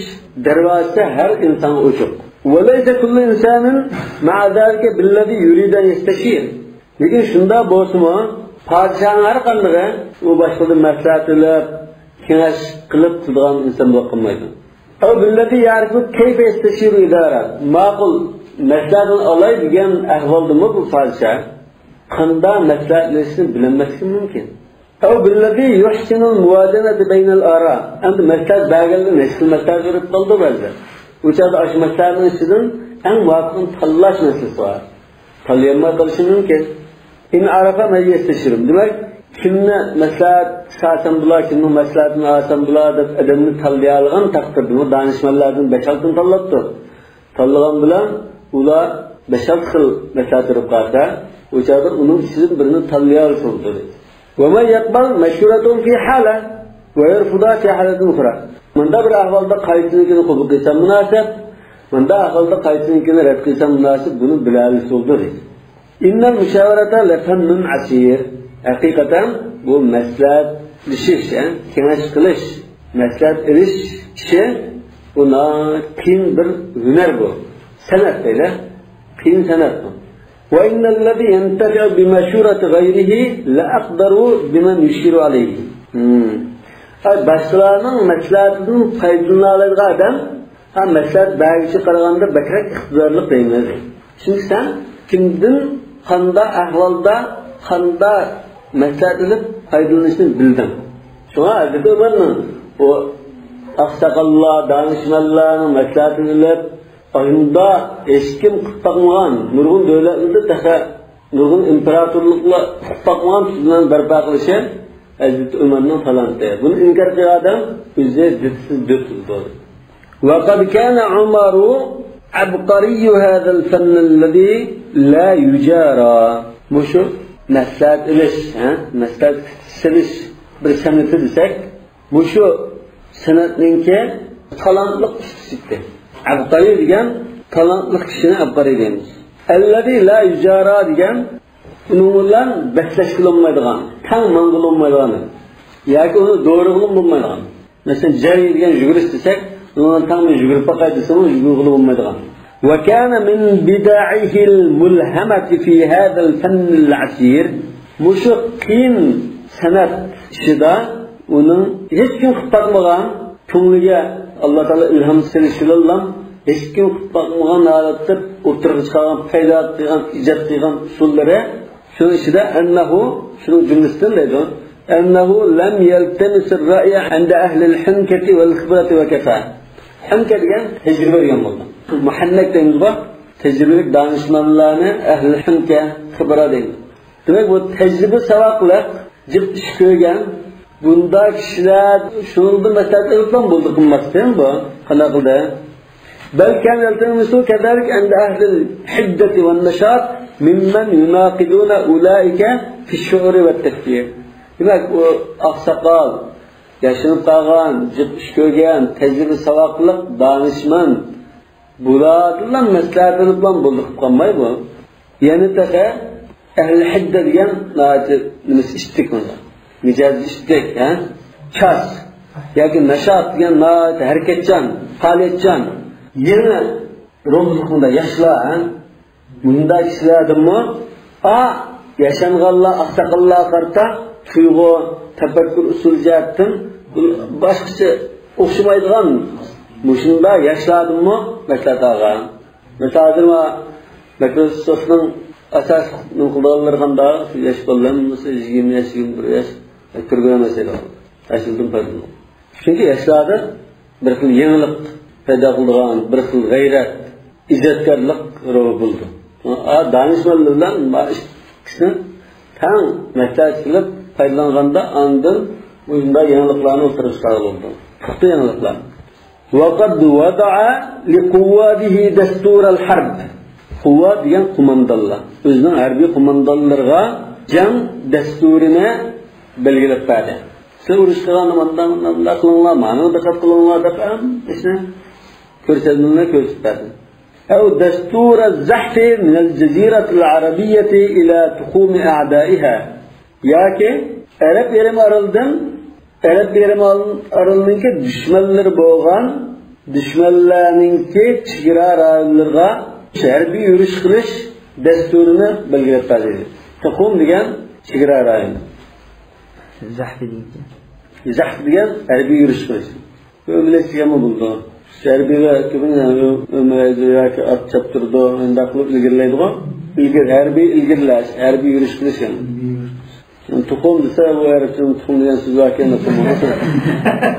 دەرۋازىسى ھەر ئىنسانغا ئوچۇق. وليس كل إنسان مع ذلك بالذي يريد أن يستشير. لېكىن شۇنداق بولسىمۇ، پادىشاھنىڭ ھەر قاندىقى ئۇ باشقىدىن مەسلىھەت ئېلىپ، كېڭەش قىلىپ تۇرىدىغان ئىنسان بولۇپ قالمايدۇ. أو بالذي يعرف كيف يستشير إدارة. ماقۇل مەسلىھەتنى ئالاي دېگەن ئەھۋالدىمۇ بۇ پادىشاھ قانداق مەسلىھەت ئېلىشنى بىلەلمەسلىكى مۇمكىن. أو بالذي يحسن الموازنة بين الآراء. ئەمدى مەسلىھەت بەرگەندە نەچچە خىل مەسلىھەت بېرىپ قالىدۇ بەزىدە. ئۇ چاغدا ئاشۇ مەسلىھەتنىڭ ئىچىدىن ئەڭ مۇۋاپىقىنى تاللاش مەسىلىسى بار. تاللىيالماي قېلىشى مۇمكىن. إن عرف من يستشير. دېمەك، كىمنى مەسلىھەت سالسام بولا، كىمنىڭ مەسلىھەتىنى ئالسام بولا دەپ ئادەمنى تاللىيالىغان تەقدىردىمۇ، دانىشمەنلەردىن بەش-ئالتىنى تاللاپتۇ. تاللىغان بىلەن ئۇلار بەش-ئالتە خىل مەسلىھەت بېرىپ قالسا، ئۇ چاغدا ئۇنىڭ ئىچىدىن بىرىنى تاللىيالىسۇن دېدى. ومن يقبل مشورتهم في حالة ويرفضها في حالة أخرى. مۇنداق بىر ئەھۋالدا قايسىنىڭكىنى قوبۇل قىلسا مۇناسىپ، مۇنداق ئەھۋالدا قايسىنىڭكىنى رەت قىلسا مۇناسىپ، بۇنى بىلەلىسۇن دېدى. إن المشاورة لفن عسير. ھەقىقەتەن بۇ مەسلىھەتلىشىش، ھە، كېڭەش قىلىش، مەسلىھەت ئېلىش ئىشى، بۇ ناھايىتى قىيىن بىر ھۈنەر بۇ. سەنئەت دەيلى. قىيىن سەنئەت بۇ. وإن الذي ينتفع بمشورة غيره لأقدر بمن يشير عليه. ھىم. ئاي، باشقىلارنىڭ مەسلىھەتىدىن پايدىلىنالايدىغان ئادەم، ھە، مەسلىھەت بەرگۈچىگە قارىغاندا بەكرەك ئىقتىدارلىق دەيمەن. چۈنكى سەن كىمدىن قانداق ئەھۋالدا، قانداق مەسلىھەت ئېلىپ پايدىلىنىشنى بىلدىڭ. شۇڭا ھەزرىتى ئۆمەرنىڭ ئۇ ئاقساقاللار، دانىشمەنلەرنىڭ مەسلىھەتىنى ئېلىپ، ئاينىدا ھېچكىم قىلىپ باقمىغان، نۇرغۇن دۆلەتلەردە تېخى نۇرغۇن ئىمپېراتورلۇقلار قىلىپ باقمىغان تۈزۈملەرنى بەرپا قىلىشى، ھەزرىتى ئۆمەرنىڭ تالانتى. بۇنى ئىنكار قىلغان ئادەم ئۆزى دىتسىز دۆت بولدى. وقد كان عمر عبقري هذا الفن الذي لا يجارى. مۇشۇ مەسلىھەت ئېلىش، ھە؟ مەسلىھەت سېلىش بىر سەنئىتى دېسەك، مۇشۇ سەنئەتنىڭكى تالانتلىق ئۇستىسى ئىدى. ئەبقارى دېگەن تالانتلىق كىشىنى ئەبقارى دەيمىز. الذي لا يجارى دېگەن ئۇنىڭ بىلەن بەسلەشكىلى بولمايدىغان، تەڭ ماڭغىلى بولمايدىغان ياكى ئۇنى دورىغىلى بولمايدىغان. مەسىلەن، جەرى دېگەن يۈگۈرۈش دېسەك، ئۇنىڭ تەڭ بىر يۈگۈرۈپ باقاي دېسىمۇ يۈگۈرگىلى بولمايدىغان. وكان من بدعه الملهمة في هذا الفن العسير. مۇشۇ قىيىن سەنئەت ئىشىدا ئۇنىڭ ھېچكىم قىلىپ باقمىغان، كۆڭلىگە ئاللا تائالا ئىلھام سېلىشى بىلەنلا ھېچكىم قىلىپ باقمىغان ھالەتتە ئوتتۇرىغا چىقارغان، پەيدا قىلغان، ئىجاد قىلغان ئۇسۇللىرى، شۇنىڭ ئىچىدە أنه، شۇنىڭ جۈملىسىدىن دەيدۇ، أنه لم يلتمس الرأي عند أهل الحنكة والخبرة وكفى. ھەنكە دېگەن تەجرىبە دېگەن بولىدۇ. مۇھەننەك دەيمىزغۇ، تەجرىبىلىك دانىشمەنلەرنى ئەھلى ھەنكە، خىبرە دەيدۇ. دېمەك، بۇ تەجرىبە ساۋاقلىق، جىق ئىش كۆرگەن، بۇنداق كىشىلەر شۇنىڭدىن مەسلىھەت ئېلىپلا بولدى قىلماستىن بۇ. قانداق قىلدى؟ بل كان يلتمس كذلك عند أهل الحدة والنشاط ممن يناقضون أولئك في الشعور والتفكير. دېمەك، ئۇ ئاقساقال، ياشىنىپ قالغان، جىق ئىش كۆرگەن، تەجرىبە ساۋاقلىق دانىشمەن، بۇلاردىنلا مەسلىھەت ئېلىپلا بولدى قىلىپ قالماي بۇ. يەنە تېخى ئەھلى ھەددە دېگەن ناھايىتى نېمىسى ئىتتىك بۇنىڭ. مىجەزى ئىتتىك، ھە؟ كاس. ياكى نەشات دېگەن ناھايىتى ھەرىكەتچان، پائالىيەتچان. يېڭى روھلۇقنىدا ياشلار، ھە؟ مۇنداق كىشىلەردىنمۇ، ئا، ياشانغانلار، ئاقساقاللارغا قارىتا تۇيغۇ، تەپەككۇر ئۇسۇلى جەھەتتىن بۇ باشقىچە ئوخشىمايدىغان مۇشۇنداق ياشلاردىنمۇ مەسلىھەت ئالغان. مەسىلەن، ھازىر ما مىكروسوفتنىڭ ئاساسلىق نېمە قىلىدىغانلىرى قانداق؟ ياش بالىلار ھەممىسى يىگىرمە ياش، يىگىرمە بىر ياش، كىرگۈزەلمەس ئىدى. ئاشۇندىن پايدىلىنىڭ. چۈنكى ياشلاردا بىر خىل يېڭىلىق پەيدا قىلىدىغان، بىر خىل غەيرەت، ئىجادكارلىق روھى بولىدۇ. ئا، دانىشمەنلەر بىلەن ما ئىككىسىنى تەڭ مەسلىھەت قىلىپ پايدىلانغاندا، ئاندىن مۇشۇنداق يېڭىلىقلارنى ئوتتۇرىغا چىقارغىلى بولىدۇ. پۇختا يېڭىلىقلار. وقد وضع لقواده دستور الحرب. قۇۋۋات دېگەن قوماندانلار. ئۆزىنىڭ ھەربىي قوماندانلىرىغا جەڭ دەستۇرىنى بەلگىلەپ بەردى. سىلەر ئۇرۇش قىلغاندا مانداق، مانداق قىلىڭلار، مانا دىققەت قىلىڭلار دەپ ھەممىسىنى كۆرسەتمىلەرنى كۆرسىتىپ بەردى. أو دستور الزحف من الجزيرة العربية إلى تخوم أعدائها. ياكى ئەرەب يېرىم ئارىلىدىن، ئەرەب يېرىم ئارىلىنىڭكى دۈشمەنلىرى بولغان دۈشمەنلەرنىڭكى چېگرا رايونلىرىغا ھەربىي يۈرۈش قىلىش دەستۇرىنى بەلگىلەپ بەردى. تۇخۇم دېگەن چېگرا رايونى. زەھف دېگەن. زەھف دېگەن ھەربىي يۈرۈش قىلىش. ئۆمىلەش دېگەنمۇ بولىدۇ. ھەربىيلەر كۆپىنچە ئۆمىلەيدۇ ياكى ئات چاپتۇرىدۇ، ئۇنداق قىلىپ ئىلگىرىلەيدىغۇ. ئىلگىرى، ھەربىي ئىلگىرىلەش، ھەربىي يۈرۈش قىلىش يەنى. تۇخۇم دېسە، بۇ ئەرەبچىنىڭ تۇخۇم دېگەن سۆزى باركەن، تۇخۇم.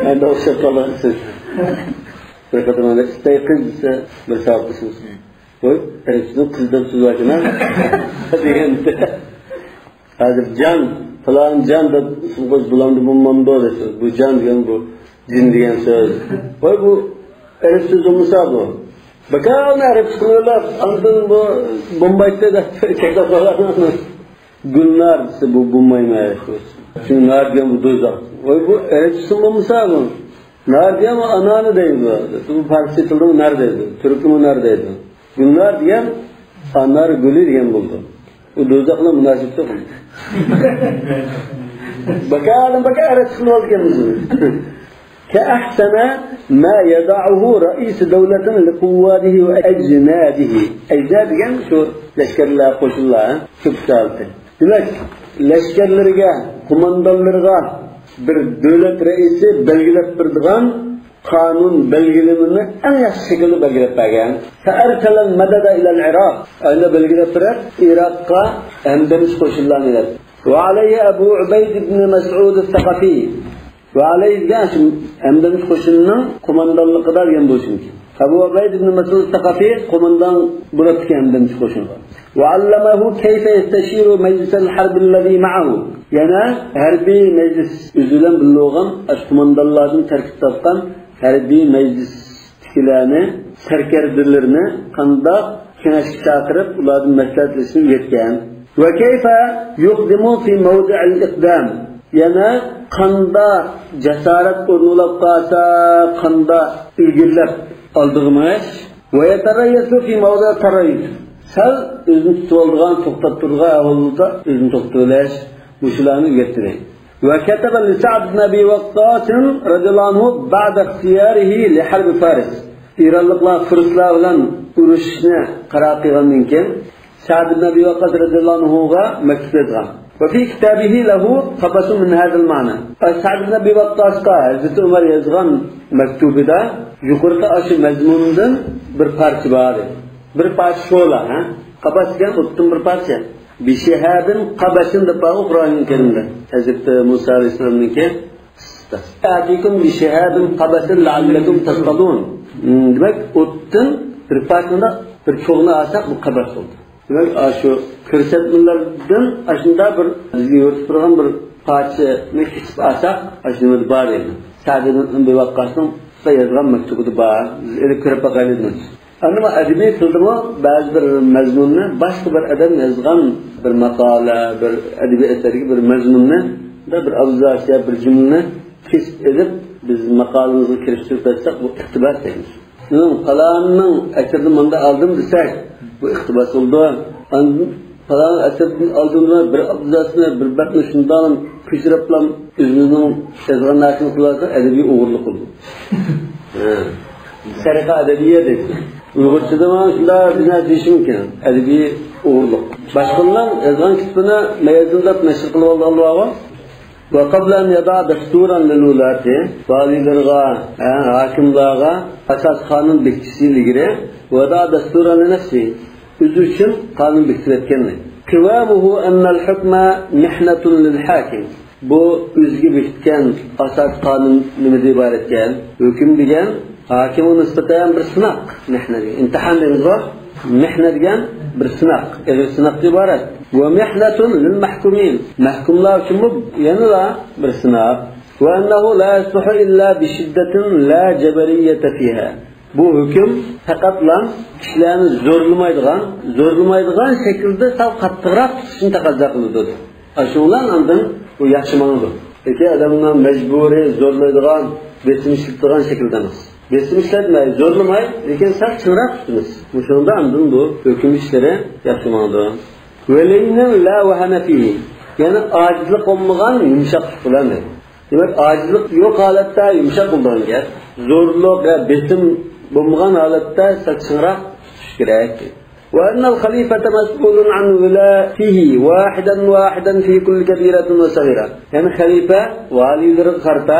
مەندە ئوخشاپ قالغان سۆز. بىر قېتىم ئەمدى ئىستەيقىز دېسە، بىر ساۋاقدىشىمىز. ۋاي، ئەرەبچىنىڭ قىز دەپ سۆزى باركەن، ھە؟ دېگەن. ھازىر جان، پىلان جان دەپ ئىسىم قويۇش بۇلاردا بولمامدۇ دەيسىز. بۇ جان دېگەن بۇ جىن دېگەن سۆز. ۋاي، بۇ ئەرەب سۆزى بولمىسا بۇ. بىكارنى ئەرەبچە قىلىۋېلىپ، ئاندىن بۇ بومبايتتى دەپ چەكلەپ قويغان. گۈلنار دېسە بۇ بولمايمۇ ئەرەب سۆزى. چۈنكى نار دېگەن بۇ دوزاخ. ۋاي، بۇ ئەرەبچىسى بولمىسا بۇ. نار دېگەن ئانارنى دەيدۇ. بۇ پارسچە تىلدا نار دەيدۇ. تۈركىمۇ نار دەيدۇ. گۈلنار دېگەن ئانار گۈلى دېگەن بولىدۇ. ئۇ دوزاخ بىلەن مۇناسىۋىتى يوق. باكا ئادەم باكا ئەرەب چىقىپ ئالىدىكەن بىزنى. كأحسن ما يضعه رئيس دولة لقواده وأجناده. ئەجناد دېگەن شۇ لەشكەرلەر، قوشۇنلار، كۆپ ھالىتى. دېمەك، لەشكەرلىرىگە، قوماندانلىرىغا بىر دۆلەت رەئىسى بەلگىلەپ بېرىدىغان قانۇن بەلگىلىمىنى ئەڭ ياخشى شەكىلدە بەلگىلەپ بەرگەن. فأرسل المدد إلى العراق. ئەنە بەلگىلەپ بېرىپ، ئىراققا ھەمدەمچى قوشۇنلارنى يەتتى. وعليه أبو عبيد بن مسعود الثقفي. ۋەئەلەيھى دېگەن شۇ ھەمدەمچى قوشۇننىڭ قوماندانلىقىدا دېگەن بولۇشى مۇمكىن. ئەبۇ ئۇبەيدە ئىبنى مەسئۇد سەقەفى قوماندان بولۇپتىكەن ھەمدەمچى قوشۇنغا. وعلمه كيف يستشير مجلس الحرب الذي معه. يەنە ھەربىي مەجلىس، ئۆزى بىلەن بىللە بولغان ئاشۇ قوماندانلاردىن تەركىب تاپقان ھەربىي مەجلىستىكىلەرنى، سەركەردىلىرىنى قانداق كېڭەشكە چاقىرىپ، ئۇلاردىن مەسلىھەتلىشىشنى ئۆگەتكەن. وكيف يقدم في موضع الإقدام. يەنە قانداق جاسارەت ئورۇنلاپ قالسا، قانداق ئىلگىرىلەپ ئالدىغا مېڭىش. ويتريث في موضع التريث. سەل ئۆزىنى تۇتۇۋالىدىغان، توختاپ تۇرىدىغان ئەھۋالدا ئۆزىنى توختىتىۋېلىش. مۇشۇلارنى ئۆگەتتى. وكتب لسعد بن أبي وقاص رضي الله عنه بعد اختياره لحرب فارس. ئىرانلىقلار فارسلار بىلەن ئۇرۇشۇشنى قارار قىلغاندىن كېيىن، سەئد ئىبن ئەبى ۋەققاس رەزىياللاھۇ ئەنھۇغا مەكتۇب يازغان. وفي كتابه له قبس من هذا المعنى. سەئد ئىبن ئەبى ۋەققاسقا ھەزرىتى ئۆمەر يازغان مەكتۇبىدا يۇقىرىقى ئاشۇ مەزمۇندىن بىر پارچە بار ئىدى. بىر پارچە شولا، ھە؟ قاباس دېگەن ئوتتىن بىر پارچە. بشهاب قبس دەپ بارغۇ قۇرئانى كەرىمدە. ھەزرىتى مۇسا ئەلەيھىسسالامنىڭكى. آتيكم بشهاب قبس لعلكم تصطلون. دېمەك، ئوتتىن بىر پارچە بىر چوغنى ئالساق، بۇ قاباس بولدى. دېمەك، ئاشۇ كۆرسەتمىلەردىن ئاشۇنداق بىر بىزگە يورۇتۇپ تۇرغان بىر پارچىنى كېسىپ ئالساق، ئاشۇ نېمىدە بار ئىدى. سەئد ئىبن ئەبى ۋەققاسنىڭ يازغان مەكتۇبىدا بار. بىز ئېلىپ كۆرۈپ باقايلى. ئەمما ئەدەبىي تىلدىمۇ بەزى بىر مەزمۇننى باشقا بىر ئادەم يازغان بىر ماقالە، بىر ئەدەبىي ئەسەردىكى بىر مەزمۇننى، بىر ئابزاس يا بىر جۈملىنى كېسىپ ئېلىپ، بىز ماقالىمىزغا كىرىشتۈرۈپ بەرسەك، بۇ ئىقتىباس دەيمىز. مېنىڭ پالانىنىڭ ئەسىرىنى مۇنداق ئالدىم دېسەك، بۇ ئىقتىباس بولىدۇ. ئاندىن پالان ئەسىردىن ئالدىمدا بىر ئابزاسنى، بىر بەتنى شۇنداق كۆچۈرۈپلا ئۆزىمىزنىڭ يازغان نەرسىنى قىلىۋالسا، ئەدەبىي ئوغرىلىق بولىدۇ. ھە. سەرىقە ئەدەبىيە دەيدۇ. ئۇيغۇرچىدا مانا شۇنداق بىر نەرسە دېيىشى مۇمكىن. ئەدەبىي ئوغرىلىق. باشقىلارنىڭ يازغان كىتابىنى مەيەزىن دەپ نەشر قىلىۋالغانلار بارغۇ. وقبل أن يضع دستورا للولاة، ۋالىيلىرىغا، ھە، ھاكىملارغا ئاساس قانۇن بېكىتىشى ئىلگىرى، وضع دستورا لنفسه، ئۆزى ئۈچۈن قانۇن بېكىتىۋەتكەن. قوامه أن الحكم محنة للحاكم. بۇ ئۆزىگە بېكىتكەن ئاساس قانۇن نېمىدىن ئىبارەتكەن؟ ھۆكۈم دېگەن ھاكىمغا نىسبەتەن بىر سىناق، مىھنە دېگەن، ئىمتىھان دەيمىزغۇ، مىھنە دېگەن بىر سىناق، ئېغىر سىناقتىن ئىبارەت. ومحنة للمحكومين، مەھكۇملار ئۈچۈنمۇ يەنىلا بىر سىناق. وأنه لا يصلح إلا بشدة لا جبرية فيها. بۇ ھۆكۈم پەقەتلا كىشىلەرنى زورلىمايدىغان، زورلىمايدىغان شەكىلدە سەل قاتتىقراق تۇتۇشنى تەقەززا قىلىدۇ. ئاشۇنىڭ بىلەن ئاندىن بۇ ياخشى ماڭىدۇ. لېكىن ئادەمنى مەجبۇرىي زورلايدىغان، بېسىم ئىشلىتىدىغان شەكىلدە ئەمەس. بېسىم ئىشلەتمەي، زورلىماي، لېكىن سەل چىڭراق تۇتىمىز. مۇشۇنىڭدا ئاندىن بۇ ھۆكۈم ئىشلىرى ياخشى ماڭىدۇ. ولين لا وهن فيه. يەنى ئاجىزلىق بولمىغان يۇمشاقلىق بىلەن دەيدۇ. دېمەك، ئاجىزلىق يوق ھالەتتە يۇمشاق بولىدىغان گەپ. زورلۇق ۋە بېسىم بولمىغان ھالەتتە سەل چىڭراق تۇتۇش كېرەك. وأن الخليفة مسؤول عن ولاته واحدا واحدا في كل كبيرة وصغيرة. يەنى خەلىپە ۋالىيلىرىغا قارىتا،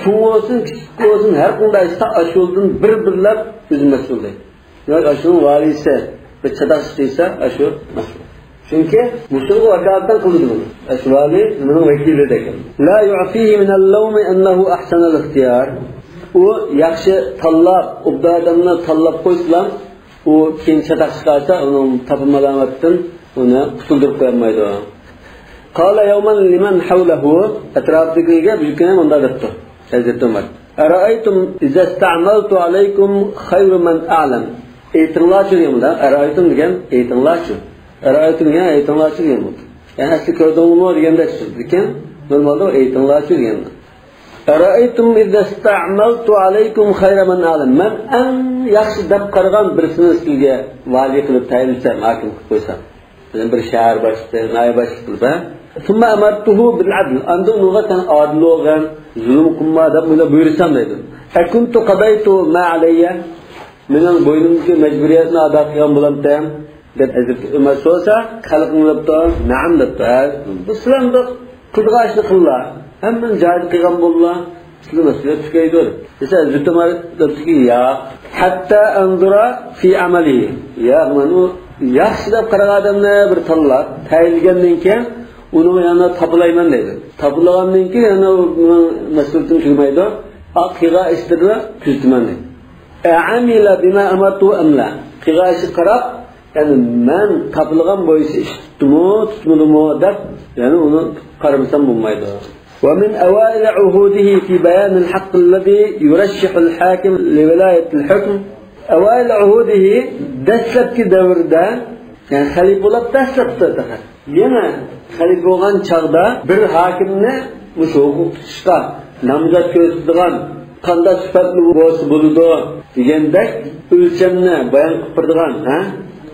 چوڭ بولسۇن، كىچىك بولسۇن، ھەر قانداق ئىشتا ئاشۇلاردىن بىر-بىرلەپ ئۆزى مەسئۇل دەيدۇ. دېمەك، ئاشۇنىڭ ۋالىيسى بىر چاتاق ئىش قىلسا، ئاشۇ مەسئۇل. چۈنكى مۇشۇنىڭغا ۋاكالىتەن قىلىدۇ بۇنى. ئاشۇ ۋالىي نېمىنىڭ ۋەكىلى دەيدۇ. لا يعفيه من اللوم أنه أحسن الاختيار. ئۇ ياخشى تاللاپ، ئوبدان ئادەمنى تاللاپ قويسىلا، ئۇ كېيىن چاتاق چىقارسا، ئۇنىڭ تاپا مالامەتتىن ئۇنى قۇتۇلدۇرۇپ قويالمايدۇ. قال يوما لمن حوله، ئەتراپىدىكىلەرگە بىر كۈنى مۇنداق دەپتۇ ھەزرىتى ئۆمەر. أرأيتم إذا استعملت عليكم خير من أعلم. ئېيتىڭلارچۇ دېگەن بۇندا. أرأيتم دېگەن ئېيتىڭلارچۇ. أرأيتم دېگەن ئېيتىڭلارچۇ دېگەن بولدى. يەنى ئەسلى كۆردۈڭلارمۇ دېگەندەك سۆز. لېكىن نورمالدا ئۇ ئېيتىڭلارچۇ دېگەن. أرأيتم إذا استعملت عليكم خير من أعلم. مەن ئەڭ ياخشى دەپ قارىغان بىرسىنى سىزگە ۋالىي قىلىپ تەيىنلىسەم، ھاكىم قىلىپ قويسام. مەسىلەن، بىر شەھەر باشلىقى، ناھىيە باشلىقى قىلىپ، ھە؟ ثم أمرته بالعدل. ئاندىن ئۇنىڭغا سەن ئادىل بولغىن، زۇلۇم قىلما دەپ مۇنداق بۇيرۇسام دەيدۇ. أكنت قضيت ما علي؟ مېنىڭ بوينۇمدىكى مەجبۇرىيەتنى ئادا قىلغان بولامتىم؟ دەپ ھەزرىتى ئۆمەر سورىسا، خەلق نېمە دەپتۇ؟ نەئەم دەپتۇ. ھە، بۇ سىلەر مۇنداق قىلىدىغان ئىشنى قىللا. ھەممىنى جايىدا قىلغان بوللا. سىلەر مەسئۇلىيەت تۈگەيدۇ. دېسە، ھەزرىتى ئۆمەر دەپتۇكى، ياق. حتى أنظر في عمله. ياق، مەن ئۇ ياخشى دەپ قارىغان ئادەمنى بىر تاللاپ، تەيىنلىگەندىن كېيىن ئۇنىڭ يەنە تاپىلايمەن دەيدۇ. تاپىلىغاندىن كېيىن يەنە ئۇنىڭ مەسئۇلىيىتىم تۈگىمەيدۇ. قىلغان ئىشلىرىنى كۆزىتىمەن دەيدۇ. أعمل بما أمرته أم لا؟ قىلغان ئىشىغا قاراپ، يەنى مەن تاپىلىغان بويىچە ئىش تۇتتىمۇ، تۇتمىدىمۇ دەپ، يەنى ئۇنى قارىمىسام بولمايدۇ. ومن أوائل عهوده في بيان الحق الذي يرشح الحاكم لولاية الحكم. أوائل عهوده، دەسلەپكى دەۋرىدە، يەنى خەلىپە بولۇپ دەسلەپتە پەقەت. يەنە خەلىپە بولغان چاغدا بىر ھاكىمنى مۇشۇ ھوقۇق تۇتۇشقا نامزات كۆرسىتىدىغان، قانداق سۈپەتلىك بولسا بولىدۇ دېگەندەك ئۆلچەمنى بايان قىلىپ بېرىدىغان، ھە؟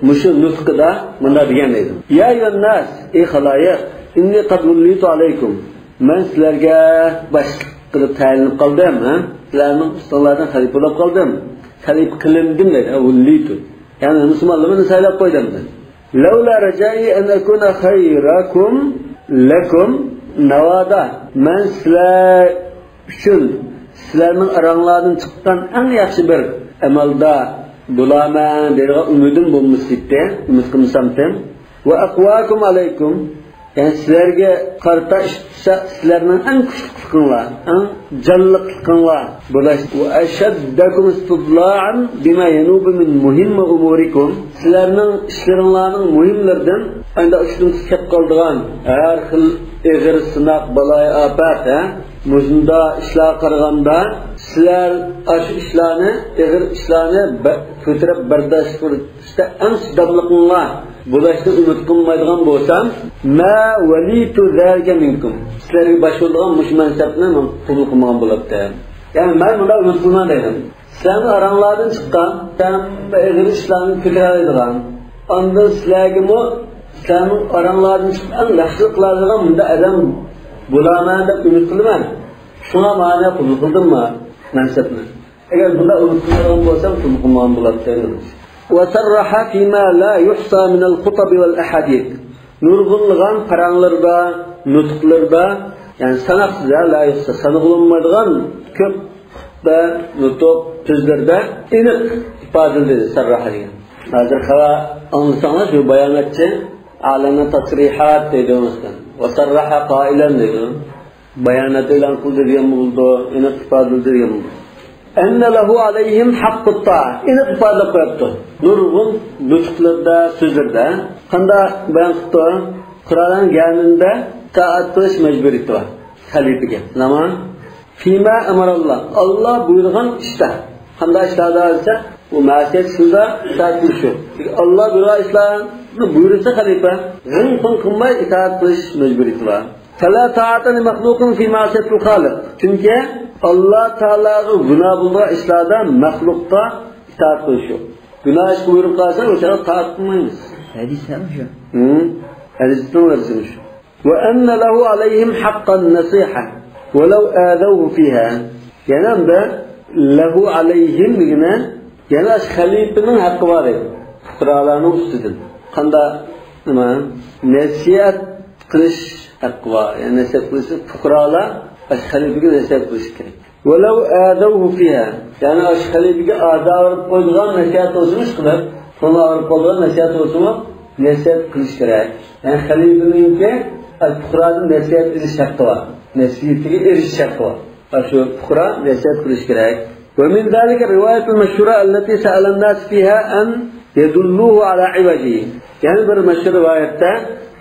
مۇشۇ نۇتقىدا مۇنداق دېگەن دەيدۇ. يا أيها الناس، ئەي خالايىق، إني قد وليت عليكم. مەن سىلەرگە باشلىق قىلىپ تەيىنلىنىپ قالدىم، ھە؟ سىلەرنىڭ ئۈستۈڭلاردىن خەلىپە بولۇپ قالدىم. خەلىپە قىلىندىم دەيدۇ، ھە، وليت. يەنى مۇسۇلمانلارنى سايلاپ قويدۇم دەيدۇ. لولا رجائي أن أكون خيركم لكم نوادا. مەن سىلەر ئۈچۈن سىلەرنىڭ ئاراڭلاردىن چىققان ئەڭ ياخشى بىر ئەمەلدار بولارمەن دەيدىغان ئۈمىدىم بولمىسا ئىدى، ئۈمىد قىلمىسامتىم. وأقواكم عليكم، يەنى سىلەرگە قارىتا ئىش تۇتسا، سىلەرنىڭ ئەڭ كۈچلۈكلۈكۈڭلار، ئەڭ جانلىقلىقىڭلار بولۇش. وأشدكم استضلاعا بما ينوب من مهم أموركم، سىلەرنىڭ ئىشلىرىڭلارنىڭ مۇھىملىرىدىن، ئەندى ئۇشتۇمتۇت كەپ قالىدىغان ھەر خىل ئېغىر سىناق، بالايىئاپەت، ھە؟ مۇشۇنداق ئىشلارغا قارىغاندا، سىلەر ئاشۇ ئىشلارنى، ئېغىر ئىشلارنى بە-، كۆتۈرۈپ بەرداشلىق ئىشتا ئەڭ چىداملىقىڭلار بولۇشنى ئۈمىد قىلمايدىغان بولسام، ما وليت ذلك منكم، سىلەرگە باشلىدىغان مۇشۇ مەنسەپنى مەن قوبۇل قىلمىغان بولاتتىم. يەنى مەن مۇنداق ئۈمىد قىلمايمەن دەيمەن. سىلەرنىڭ ئاراڭلاردىن چىققان، سىلەرنىڭ ئېغىر ئىشلارنى كۆتۈرەلەيدىغان، ئاندىن سىلەرگىمۇ سىلەرنىڭ ئاراڭلاردىن چىقىپ ئەڭ ياخشىلىق قىلالايدىغان مۇنداق ئادەم بولارمەن دەپ ئۈمىد قىلىمەن. شۇڭا مانا قوبۇل قىلدىم ما مەنسەپنى. ئەگەر بۇنداق ئۈمىد قىلمىغان بولسام، قوبۇل قىلمىغان بولاتتىم. وصرح فيما لا يحصى من الخطب والأحاديث. نۇرغۇنلىغان پاراڭلىرىدا، نۇتۇقلىرىدا، يەنى ساناقسىز، لا يحصى، سانىغىلى بولمايدىغان كۆپ خۇتبە، نۇتۇق، سۆزلىرىدە ئېنىق ئىپادىلىدى، سەرراھە دېگەن. ھازىر خەۋەر ئاڭلىساڭلار، شۇ باياناتچى ئەلەنە تەسرىھات دەيدۇ مەسىلەن. وصرح قائلا دەيدۇ. بايانات ئېلان قىلدى دېگەن بولىدۇ، ئېنىق ئىپادىلىدى دېگەن بولىدۇ. أن له عليهم حق الطاعة. ئېنىق ئىپادىلەپ قويۇپتۇ. نۇرغۇن نۇتۇقلىرىدا، سۆزلىرىدە قانداق بايان قىلىپتۇ؟ پۇقرالارنىڭ گەۋدىسىدە ئىتائەت قىلىش مەجبۇرىيىتى بار خەلىپىگە. نېمە؟ فيما أمر الله. ئاللا بۇيرۇغان ئىشتا. قانداق ئىشلاردا دېسە، بۇ مەسىيەت ئىشلىرىدا ئىتائەت قىلىش يوق. ئاللا بۇيرۇغان ئىشلارنى بۇيرۇسا خەلىپە، غىڭ-پىڭ قىلماي ئىتائەت قىلىش مەجبۇرىيىتى بار. فلا طاعة لمخلوق في معصية الخالق. چۈنكى ئاللا تائالاغا گۇناھ بولىدىغان ئىشلاردا مەخلۇققا ئىتائەت قىلىش يوق. گۇناھ ئىشقا بۇيرۇپ قالسا، ئۇ چاغدا تائەت قىلمايمىز. ھەدىس ھەم شۇ. ھە، ھەدىسنىڭ لەپزى شۇ. وأن له عليهم حق النصيحة ولو آذوه فيها. يەنە ئەمدى له عليهم دېگىنى، يەنە خەلىپىنىڭ ھەققى بار ئىدى پۇقرالارنىڭ ئۈستىدىن. قانداق؟ نېمە؟ نەسىھەت قىلىش ھەققى بار. يەنى نەسىھەت قىلىش، پۇقرالار خەلىپىگە نەسىھەت قىلىشى كېرەك. ولو آذوه فيها. يەنى ئاشۇ خەلىپىگە ئازار بېرىپ قويىدىغان نەسىھەت بولسىمۇ ئىشقىلىپ، كۆڭلى ئاغرىپ قالىدىغان نەسىھەت بولسىمۇ نەسىھەت قىلىش كېرەك. يەنى خەلىپىنىڭكى پۇقرادىن نەسىھەت ئېلىش ھەققى بار. نەسىھىتىگە ئېرىشىش ھەققى بار. ئاشۇ پۇقرا نەسىھەت قىلىش كېرەك. ومن ذلك الرواية المشهورة التي سأل الناس فيها أن يدلوه على عوجه. يەنە بىر مەشھۇر رىۋايەتتە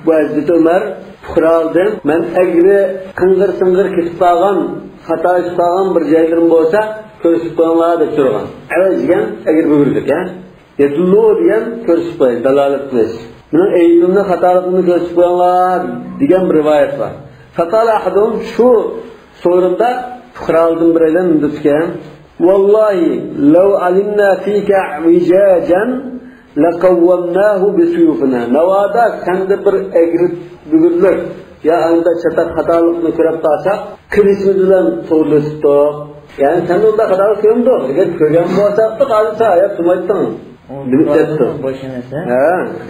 بۇ ھەزرىتى ئۆمەر پۇقرالدىن، مەن ئەگرى قىڭغىر-سىڭغىر كېتىپ قالغان، خاتالىشىپ قالغان بىر جايلىرىم بولسا كۆرسىتىپ قويۇڭلار دەپ سورىغان. ئەۋەز دېگەن ئەگرى بۈگۈرگە، ھە؟ يدل دېگەن كۆرسىتىپ قويۇش، دالالەت قىلىش. مېنىڭ ئەيىبىمنى، خاتالىقىمنى كۆرسىتىپ قويۇڭلار دېگەن بىر رىۋايەت بار. فقال أحدهم، شۇ سورۇندا پۇقرالدىن بىرەيلەن مۇنداق دېگەن. والله لو علمنا فيك اعوجاجا لقومناه بسيوفنا. ناۋادا سەندە بىر ئەگرى بۈگۈرلۈك يا ئاندا چاتاق خاتالىقنى كۆرۈپ قالساق، قىلىچىمىز بىلەن توغرىلىتىپتۇق. يەنى سەن ئۇنداق خاتالىق كۆرمىدىڭ. ئەگەر كۆرگەن بولساقتۇق، ھازىر سەن ھايات تۇرمايتتىڭ. بىلىپ كەتتۇق. ھە،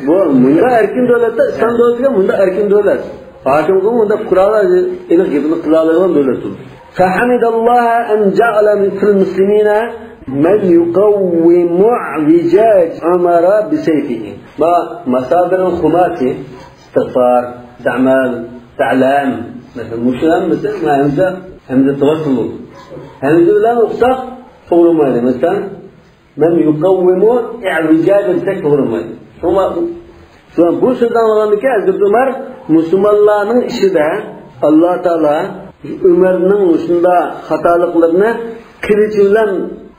بۇ مۇنداق ئەركىن دۆلەتتە، ئىسلام دۆلىتىگە مۇنداق ئەركىن دۆلەت. ھاكىمغا مۇنداق پۇقرالار ئېنىق گېپىنى قىلالايدىغان دۆلەت بۇ. فحمد الله أن جعل في المسلمين من يقوم اعوجاج عمر بسيفه. ما مصادر الخماسي، استغفار، زعمل، زعلام. مەسىلەن، مۇشۇ ھەممىسى ھەمزە، ھەمزە تەۋەسسۇل بولىدۇ. ھەمزە بىلەن ئوخشاپ توغرىلمايدۇ. مەسىلەن، من يقوم اعوجاجا دېسەك توغرىلمايدۇ. شۇڭا، شۇڭا بۇ سۆزنى ئاڭلىغاندىن كېيىن ھەزرىتى ئۆمەر مۇسۇلمانلارنىڭ ئىچىدە ئاللا تائالا ئۆمەرنىڭ مۇشۇنداق خاتالىقلىرىنى قىلىچى بىلەن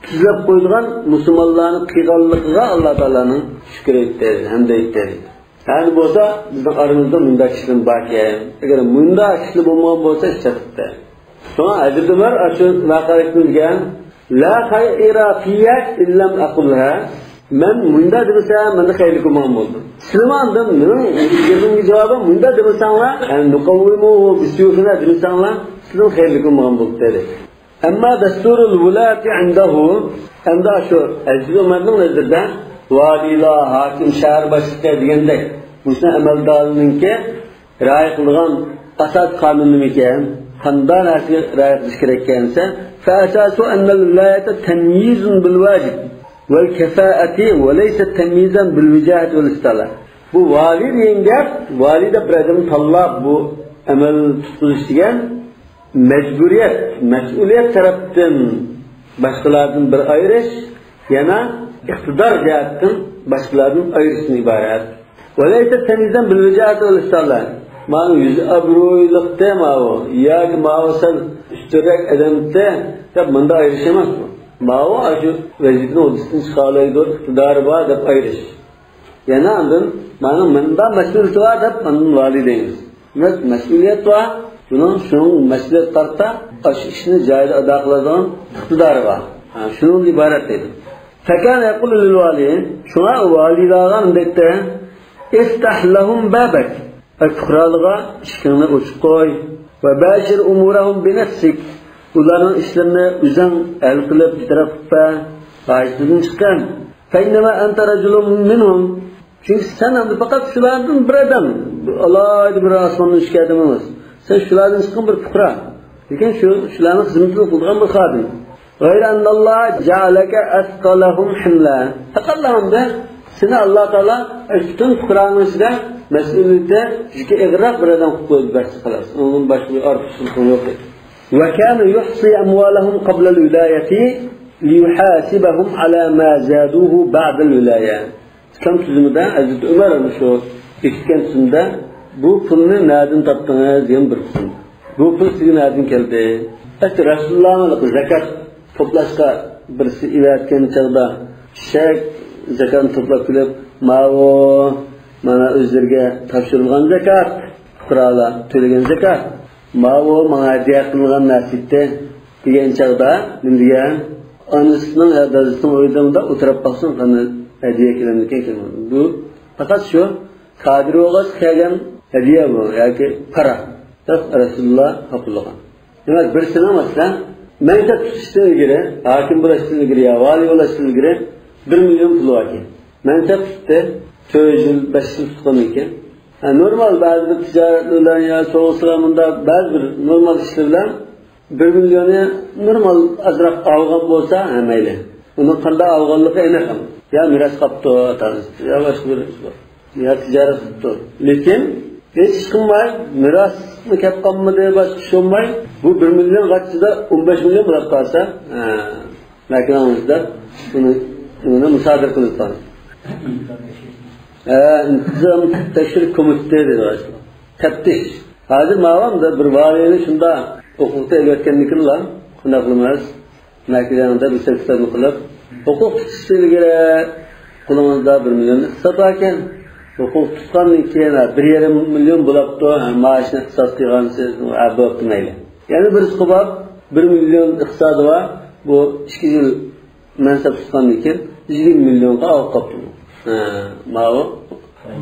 تۈزلەپ قويىدىغان مۇسۇلمانلارنى قىلغانلىقىغا ئاللا تائالانىڭ شۈكرى ئېيتتى، ھەمدە ئېيتتى. ئەمدى بولسا بىزنىڭ ئارىمىزدا مۇنداق كىشىلەر باركەن. ئەگەر مۇنداق كىشىلەر بولمىغان بولسا ئىش چاتىقتى. شۇڭا ھەزرىتى ئۆمەر ئاشۇ ۋەقەلىك دېگەن، لا خير في إن لم أقلها. مەن مۇنداق دېمىسەم، مەندە خەيرلىك بولمىغان بولدى. سىلەرمۇ ئاندىن مېنىڭ گېپىمگە جاۋابەن مۇنداق دېمىسەڭلار، يەنى نقومه بالسيوف دېمىسەڭلار، سىلەرمۇ خەيرلىك بولمىغان بولدى دېدى. أما دستور الولاة عنده، ئەمدى شۇ ھەزرىتى ئۆمەرنىڭ نەزىرىدە ۋالىيلار، ھاكىم، شەھەر باشلىقى دېگەندەك مۇشۇ ئەمەلدارنىڭكى رىئايە قىلىدىغان ئاساسىي قانۇن نېمىكەن؟ قانداق نەرسىگە رىئايە قىلىش كېرەككەن دېسە، فأساس أن الولاية تمييز بالواجب والكفاءة وليس تمييزا بالوجاهة والاستعلاء. بۇ ۋالىي دېگەن گەپ، ۋالىي دەپ بىر ئادەمنى تاللاپ، بۇ ئەمەل تۇتقۇزۇش دېگەن مەجبۇرىيەت، مەسئۇلىيەت تەرەپتىن باشقىلاردىن بىر ئايرىش، يەنە ئىقتىدار جەھەتتىن باشقىلاردىن ئايرىشتىن ئىبارەت. وليس تمييزا بالوجاهة والاستعلاء. مانا يۈز ئابرۇيلۇقتى ماۋۇ، ياكى ماۋۇ سەل ئۈستۈنرەك ئادەمتى دەپ مۇنداق ئايرىش ئەمەس بۇ. ماۋۇ ئاشۇ ۋەزىپىنى ھودىسىدىن چىقالايدۇ، ئىقتىدارى بار دەپ ئايرىش. يەنە ئاندىن مانا مۇنداق مەسئۇلىيىتى بار دەپ ئاندىن ۋالىي دەيمىز. دېمەك، مەسئۇلىيەت بار. بۇنىڭ شۇنىڭ مەسئۇلىيەت قارىتا ئاشۇ ئىشنى جايىدا ئادا قىلىدىغان ئىقتىدارى بار. ھە، شۇنىڭدىن ئىبارەت دەيدۇ. فكان يقول للوالي، شۇڭا ۋالىيلارغا مۇنداق دەيتتى، افتح لهم بابك، ئەي پۇقرالىغا ئىشىكىڭنى ئوچۇق قوي. وباشر أمورهم بنفسك، ئۇلارنىڭ ئىشلىرىنى ئۆزۈڭ ھەل قىلىپ، بىر تەرەپ قىلىپ بەر، ھاجىتىدىن چىققىن. فإنما أنت رجل منهم، چۈنكى سەن ئەمدى پەقەت شۇلاردىن بىر ئادەم، ئالاھىدە بىر ئاسماندىن چۈشكەن ئادەم ئەمەس. سەن شۇلاردىن چىققان بىر پۇقرا. لېكىن شۇ، شۇلارنىڭ خىزمىتىنى قىلىدىغان بىر خادىم. غير أن الله جعلك أثقلهم حملا. پەقەتلا ئەمدى سېنى ئاللا تائالا پۈتۈن پۇقرانىڭ ئىچىدە مەسئۇلىيىتى، يۈكى ئېغىرراق بىر ئادەم قىلىپ قويدى، بەس، خالاس. ئۇنىڭدىن باشقا بىر ئارتۇقچىلىقىڭ يوق ئىدى. وكان يحصي أموالهم قبل الولاية ليحاسبهم على ما زادوه بعد الولاية. ئىسلام تۈزۈمىدە ھەزرىتى ئۆمەر مۇشۇ بېكىتكەن تۈزۈمدە، بۇ پۇلنى نەدىن تاپتىڭىز دېگەن بىر تۈزۈم. بۇ پۇل سىزگە نەدىن كەلدى؟ ئەسلى رەسۇلۇللانىڭ زاكات توپلاشقا بىرسى ئېۋەتكەن چاغدا، كىشى زاكاتنى توپلاپ كېلىپ، ماۋۇ، مانا ئۆزلىرىگە تاپشۇرۇلغان زاكات، پۇقرالار تۆلىگەن زاكات، ماۋۇ ماڭا ھەدىيە قىلىنغان نەرسە ئىدى دېگەن چاغدا نېمە دېگەن؟ ئانىسىنىڭ يا دادىسىنىڭ ئۆيىدە مۇنداق ئولتۇرۇپ باقسۇن، قانداق ھەدىيە كېلەمدىكەن، كېلمەمدىكەن. بۇ پەقەت شۇ قادىر بولغاچ كەلگەن ھەدىيە بۇ ياكى پارا. رەسۇلۇللا قوبۇل قىلغان. دېمەك، بىرسىنىڭ، مەسىلەن، مەنسەپ تۇتۇشتىن ئىلگىرى، ھاكىم بولۇشتىن ئىلگىرى يا ۋالىي بولۇشتىن ئىلگىرى بىر مىليون پۇلى باركەن. مەنسەپ تۇتتى، تۆت يىل، بەش يىل تۇتقاندىن كېيىن. ھە، نورمال، بەزى بىر تىجارەتلەر بىلەن يا سوغۇقسىلار، مۇنداق بەزى بىر نورمال ئىشلار بىلەن بىر مىليوننى نورمال ئازراق ئالغان بولسا، ھە، مەيلى. ئۇنىڭ قانداق ئالغانلىقى ئېنىق. يا مىراس قاپتۇ ئاتا-ئانىسى، يا باشقا بىر ئىش بار. يا تىجارەت قىپتۇ. لېكىن ھېچ ئىش قىلماي، مىراسمۇ كەپ قالمىدى، باشقا ئىش بولماي، بۇ بىر مىليون غاچچىدا ئون بەش مىليون بولاپ قالسا، ھە، مەكىنىڭىزدا بۇنى، بۇنى مۇسادىرە قىلىپ قالدى. ھە، ئىنتىزام تەكشۈرۈپ كومىتېتى دېدى. تەپتىش. ھازىر ماۋۇ بىر ۋالىينى شۇنداق ھوقۇقتا ئېلىۋەتكەندىكىنلا، قانداق قىلىمىز؟ مەكىدەڭدە بىر سەكسەننى قىلىپ، ھوقۇق تۇتۇشتىن ئىلگىرى قولىڭىزدا بىر مىليون ئىقتىساد باركەن. ھوقۇق تۇتقاندىن كېيىن، ھە، بىر يېرىم مىليون بولاپتۇ، ھە، مائاشنى ئىقتىساد قىلغانسىز، ھە، بوپتۇ مەيلى. يەنە بىرسى قوباپ، بىر مىليون ئىقتىسادى بار، بۇ ئىككى يىل مەنسەپ تۇتقاندىن كېيىن يىگىرمە مىليونغا ئاۋۇپ قاپتۇ. ھە، ماۋۇ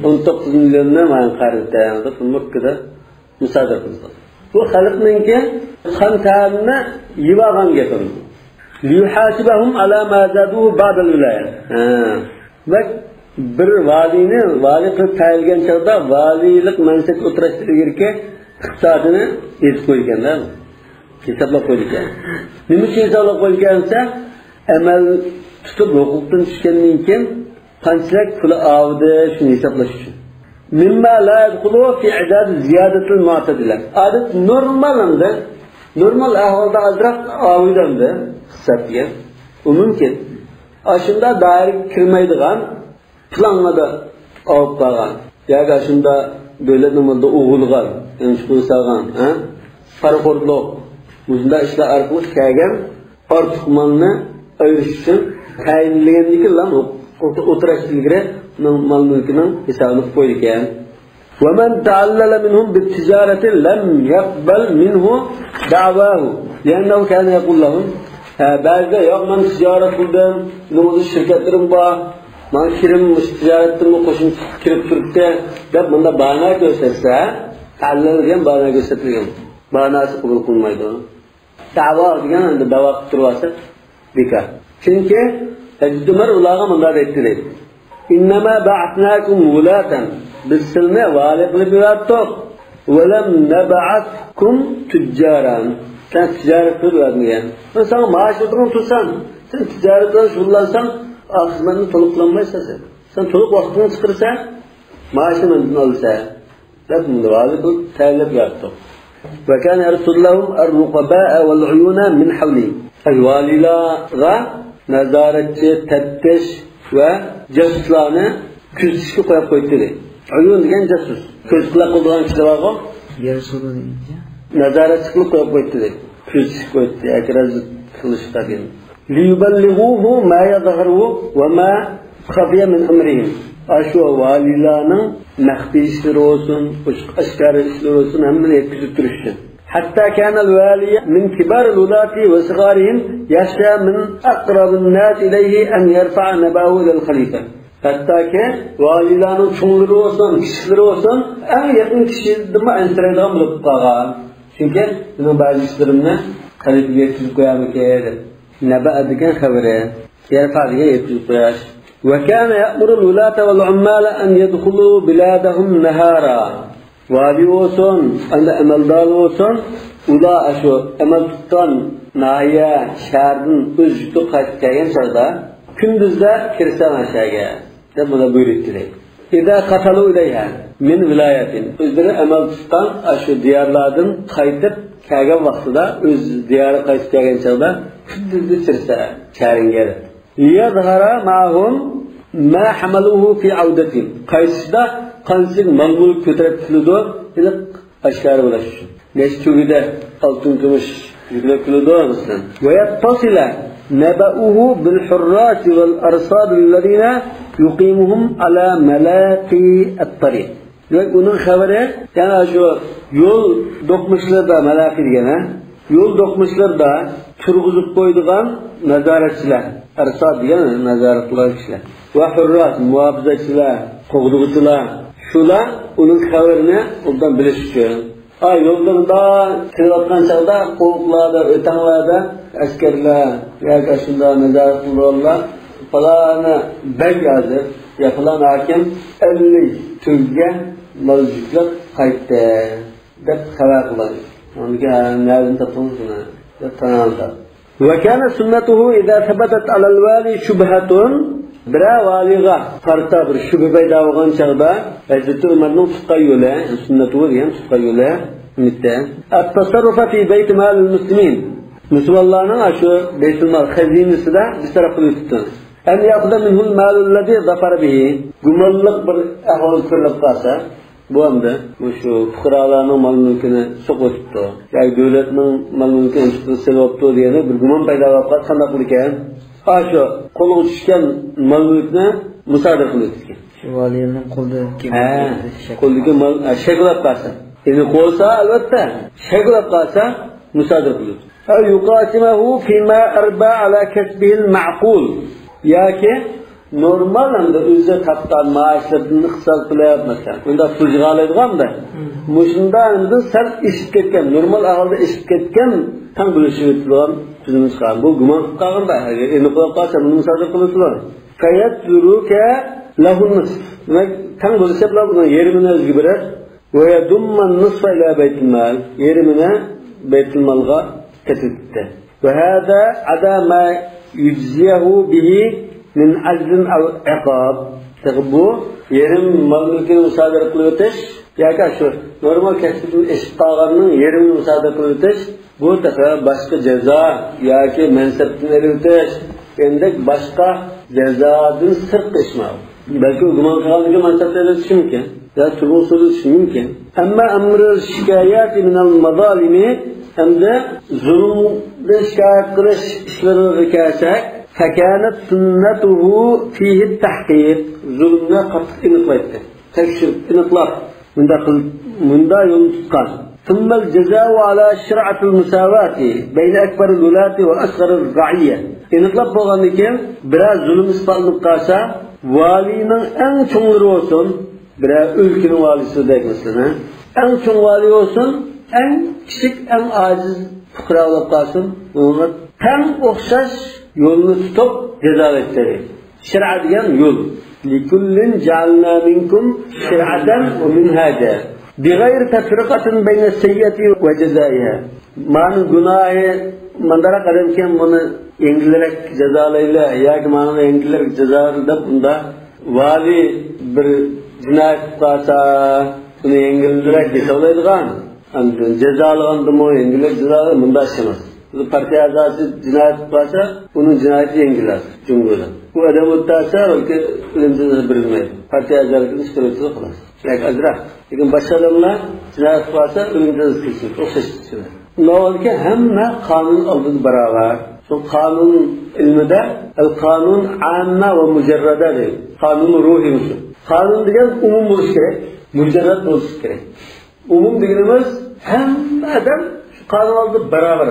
ئون توققۇز مىليوننى ماڭا قەرز بېرىڭ دەپ مۇككىدە مۇسادىرە قىلدى. بۇ خەلقنىڭكى قان تەرىنى يېۋالغان گېپىم. ليحاسبهم على ما زادوه بعد الولاية. ھە. دېمەك، بىر ۋالىينى ۋالىي قىلىپ تەيىنلىگەن چاغدا ۋالىيلىق مەنسەپكە ئولتۇرۇشتىن ئىلگىرىكى ئىقتىسادىنى يېزىپ قويىدىكەن-دە. ھېسابلاپ قويىدىكەن. نېمە ئۈچۈن ھېسابلاپ قويىدىكەن دېسە، ئەمەل تۇتۇپ ھوقۇقتىن چۈشكەندىن كېيىن قانچىلىك پۇلى ئاۋۇدى، شۇنى ھېسابلاش ئۈچۈن. مما لا يدخل في أعداد الزيادة المعتدلة. ئادەت نورمال ئەمدى، نورمال ئەھۋالدا ئازراق ئاۋۇيدۇ ئەمدى ئىقتىساد دېگەن. ئۇ مۇمكىن. ئاشۇنداق دائىرىگە كىرمەيدىغان پىلانلاردا ئاۋۇپ قالغان ياكى ئاشۇنداق دۆلەتنىڭ مالىدا ئوغرىلىغان، يەنى چۇقۇر سالغان، ھە؟ پارىخورلۇق، مۇشۇنداق ئىشلار ئارقىلىق كەلگەن ئارتۇق مالنى ئايرىش ئۈچۈن تەيىنلىگەندىن كېيىنلا ئوتتۇرا ئىلگىرى ئۇنىڭ مال-مۈلكىنىڭ ھېسابىنى قىلىپ قويىدىكەن. ومن تعلل منهم بالتجارة لم يقبل منه دعواه لأنه كان يقول لهم، ھە، بەزىلەر، ياق، مەن تىجارەت قىلدىم، مېنىڭ ئۆز شىركەتلىرىم بار، ماڭا كىرىم مۇشۇ تىجارەتتىنمۇ قوشۇمچە كىرىپ تۇرۇپتۇ، دەپ مۇنداق باھانە كۆرسەتسە، تەللەل دېگەن باھانە كۆرسەتمىگەن، باھانەسى قوبۇل قىلىنمايدۇ. دەۋا دېگەن ئەمدى دەۋا قىلىپ تۇرۇۋالسا بىكار. چۈنكى ھەزرىتى ئۆمەر ئۇلارغا مۇنداق دەيتتى، دەيدۇ. إنما بعثناكم ولاة، بىز سىلنى ۋالىي قىلىپ يۈبەردۇق. ولم نبعثكم تجارا، سەن تىجارەت قىلىپ يۈبەرمىگەن. مەن ساڭا مائاش ئوتۇرغان تۇرسام، سەن تىجارەت بىلەن شۇغۇللانساڭ، خىزمەتنى تولۇق قىلالمايسەن سەن. سەن تولۇق ۋاقتىڭنى چىقىرىسەن، مائاشنى مەندىن ئالىسەن، دەپ مۇنداق ۋالىي قىلىپ تەيىنلەپ يۈبەردۇق. وكان يرسل لهم الرقباء والعيون من حولهم. ئەي، ۋالىيلارغا نازارەتچى، تەپتىش ۋە جاسۇسلارنى كۆزىتىشكە قويۇپ قويدى. ئۇيۇن دېگەن جاسۇس. كۆزىتىشلەر قىلىدىغان كىشىلەر بارغۇ. يەر سودا دېگەنچە. نازارەتچى قىلىپ قويۇپ قويدى. كۆزىتىشكە قويدى ياكى رازى قىلىشقا دېگەن. ليبلغوه ما يظهر وما خفي من أمرهم. ئاشۇ ۋالىيلارنىڭ مەخپىي ئىشلىرى بولسۇن، ئاشكارا ئىشلىرى بولسۇن، ھەممىنى يەتكۈزۈپ تۇرۇش ئۈچۈن. حتى كان الوالي من كبار الولاة وصغارهم يخشى من أقرب الناس إليه أن يرفع نبأه إلى الخليفة. ھەتتاكى ۋالىيلارنىڭ چوڭلىرى بولسۇن، كىچىكلىرى بولسۇن، ئەڭ يېقىن كىشىدىنمۇ ئەنسىرەيدىغان بولۇپ قالغان. چۈنكى مېنىڭ بەزى ئىشلىرىمنى خەلىپىگە يەتكۈزۈپ قويارمىكىن دەپ. نەبەئە دېگەن خەۋىرى، يەرفا دېگەن يەتكۈزۈپ قويۇش. وكان يأمر الولاة والعمال أن يدخلوا بلادهم نهارا. ۋالىي بولسۇن، ئەمدى ئەمەلدار بولسۇن، ئۇلار ئاشۇ ئەمەل تۇتقان ناھىيە، شەھەردىن ئۆز يۇرتىغا قايتىپ كەلگەن چاغدا، كۈندۈزدە كىرسەڭ ئاشۇ يەرگە، دەپ مانا بۇيرۇق ئېتىلدى. إذا قفلوا إليها من ولاية. ئۆزلىرى ئەمەل تۇتقان ئاشۇ دىيارلاردىن قايتىپ كەلگەن ۋاقتىدا، ئۆز دىيارىغا قايتىپ كەلگەن چاغدا كۈندۈزدە كىرسە شەھىرىڭگە، دەپ. ليظهر معهم ما حملوه في عودتهم. قايتىشىدا قانچىلىك مال-مۈلۈك كۆتۈرۈپ كېلىدۇ، ئېنىق ئاشكارا بولۇش ئۈچۈن. نەچچە تۆگىدە ئالتۇن، كۈمۈش يۈكلەپ كېلىدۇ، مەسىلەن. ويتصل نبأه بالحراس والأرصاد الذين يقيمهم على ملاقي الطريق. دېمەك، ئۇنىڭ خەۋىرى، يەنى شۇ يول دوقمۇشلىرىدا، مەلاقى دېگەن، ھە؟ يول دوقمۇشلىرىدا تۇرغۇزۇپ قويىدىغان نازارەتچىلەر، ئەرساد دېگەن نازارەت قىلىدىغان كىشىلەر، ۋە ھۇرراس، مۇھاپىزەتچىلەر، قوغدىغۇچىلار، شۇلار ئۇنىڭ خەۋىرىنى ئوبدان بىلىش ئۈچۈن. ھە، يولدا مۇنداق كېلىۋاتقان چاغدا قوۋۇقلاردا، ئۆتەڭلەردە ئەسكەرلەر ياكى ئاشۇنداق نازارەت قىلىدىغانلار، پالانى بەگ ھازىر يا پالان ھاكىم ئەللىك تۆگىگە مال يۈكلەپ قايتتى دەپ خەۋەر قىلغان. ئاندىن كېيىن، ھە، نەدىن تاپتىڭىز بۇنى دەپ تانالدى. وكان سنته إذا ثبتت على الوالي شبهة، بىرەر ۋالىيغا قارىتا بىر شۈبھە پەيدا بولغان چاغدا، ھەزرىتى ئۆمەرنىڭ تۇتقان يولى، سۈننەتۇ دېگەن تۇتقان يولى، نېمە؟ التصرف في بيت مال المسلمين. مۇسۇلمانلارنىڭ ئاشۇ بەيتۇلمال خەزىنىسىدە بىر تەرەپ قىلىپ ئۆتۈپتۇ. أن يأخذ منه المال الذي ظفر به. گۇمانلىق بىر ئەھۋال كۆرۈلۈپ قالسا، بۇ ئەمدى مۇشۇ پۇقرالارنىڭ مال-مۈلكىنى سوقۇۋېتىپتۇ ياكى دۆلەتنىڭ مال-مۈلكىنى ئىشقا سېلىۋاپتۇ دېگەن بىر گۇمان پەيدا بولۇپ قالسا قانداق بولىدىكەن؟ ئاشۇ قولىغا چۈشكەن مال-مۈلۈكنى مۇسادىرە قىلىۋېتىدىكەن. شۇ ۋالىينىڭ قولىدىكى، ھە، مال-مۈلۈكنى شەك، قولىدىكى مال، ھە، شەك بولۇپ قالسا. ئېنىق بولسا، ئەلۋەتتە، شەك بولۇپ قالسا مۇسادىرە قىلىۋېتىدۇ. أو يقاسمه فيما أربى على كسبه المعقول. ياكى نورمال ئەمدى ئۆزى تاپقان مائاشلىرىدىن ئىقتىساد قىلىپ، مەسىلەن، بۇنداق پۇل يىغالايدىغان بىر. مۇشۇنداق ئەمدى سەل ئېشىپ كەتكەن، نورمال ئەھۋالدا ئېشىپ كەتكەن تەڭ بۆلۈشۈۋېتىدىغان تۈزۈم چىققان. بۇ گۇمان قىلىپ قالغان بىر. ئېنىق بولۇپ قالسا، بۇنى مۇسادىرە قىلىۋېتىدۇ. فيترك له النصف. دېمەك، تەڭ بۆلۈشۈپ، بۇنىڭ يېرىمىنى ئۆزىگە بېرىپ، ويضم النصف إلى بيت المال، يېرىمىنى بەيتۇلمالغا قېتىۋېتىپتۇ. وهذا عدا ما يجزيه به من عجز أو عقاب. تېخى بۇ يېرىم مال-مۈلكىنى مۇسادىرە قىلىۋېتىش ياكى شۇ نورمال كەسپىدىن ئېشىپ قالغاننىڭ يېرىمىنى مۇسادىرە قىلىۋېتىش، بۇ تېخى باشقا جازا ياكى مەنسەپتىن ئېلىۋېتىش دېگەندەك باشقا جازادىن سىرتقى ئىش ماۋۇ. بەلكى ئۇ گۇمان قىلغاندىكىن مەقسەت ئېلىشى مۇمكىن. يا تۈرمە ئۇسۇلى ئېلىشى مۇمكىن. ئەمما ئەمرۇ شىكايەتى مىنەل مازالىمى، ئەمدى زۇلۇمدىن شىكايەت قىلىش ئىشلىرىغا كەلسەك، فكانت سنته فيه التحقيق، زۇلۇمنى قاتتىق ئېنىقلايتتى. تەكشۈرۈپ، ئېنىقلاپ، مۇنداق قىلىپ، مۇنداق يولنى تۇتقان. ثم الجزاء على شرعة المساواة بين أكبر الولاة وأصغر الرعية. ئېنىقلاپ بولغاندىن كېيىن، بىرەر زۇلۇم ئىسپاتلىنىپ قالسا، ۋالىينىڭ ئەڭ چوڭلىرى بولسۇن، بىرەر ئۆلكىنىڭ ۋالىسى دەيمىز، مەسىلەن، ئەڭ چوڭ ۋالىي بولسۇن، ئەڭ كىچىك، ئەڭ ئاجىز پۇقرا بولۇپ قالسۇن، ئۇنىڭغا تەڭ ئوخشاش يولنى تۇتۇپ جازالايتتى. شەرئە دېگەن يول. لكل جعلنا منكم شرعة ومنهاجا بغير تفرقة بين السيئة وجزائها. مانىڭ گۇناھى مانداق ئادەمكەن، بۇنى يەڭگىلرەك جازالايلى ياكى مانىڭ يەڭگىلرەك جازالايلى دەپ، بۇندا ۋالىي بىر جىنايەت قىلىپ قالسا، بۇنى يەڭگىلرەك جازالايدىغان، ئاندىن جازالىغاندىمۇ يەڭگىلرەك جازالايدىغان، مۇنداق ئىش ئەمەس. بىز پارتىيە ئەزاسى جىنايەت قىلىپ قالسا، ئۇنىڭ جىنايىتى يەڭگىللەر جۇڭگودا. ئۇ ئادەم ئۆلتۈرسە، بەلكى ئۆلۈم جازاسى بېرىلمەيدۇ. پارتىيە ئەزالىرىدىن ئىش بېرىۋېتىدۇ، خالاس. ياكى ئازراق. لېكىن باشقا ئادەملەر جىنايەت قىلىپ قالسا، ئۆلۈم جازاسى كېسىلىدۇ. ئوخشاش ئىشلار. ئۇنداق بولغاندىكىن ھەممە قانۇن ئالدىدا باراۋەر. شۇ قانۇن ئىلمىدا ئەل قانۇن ئامما ۋە مۇجەررەدە دەيدۇ. قانۇن روھىي مۇشۇ. قانۇن دېگەن ئومۇم بولۇشى كېرەك، مۇجەررەد بولۇشى كېرەك. ئومۇم دېگىنىمىز ھەممە ئادەم شۇ قانۇن ئالدىدا باراۋەر.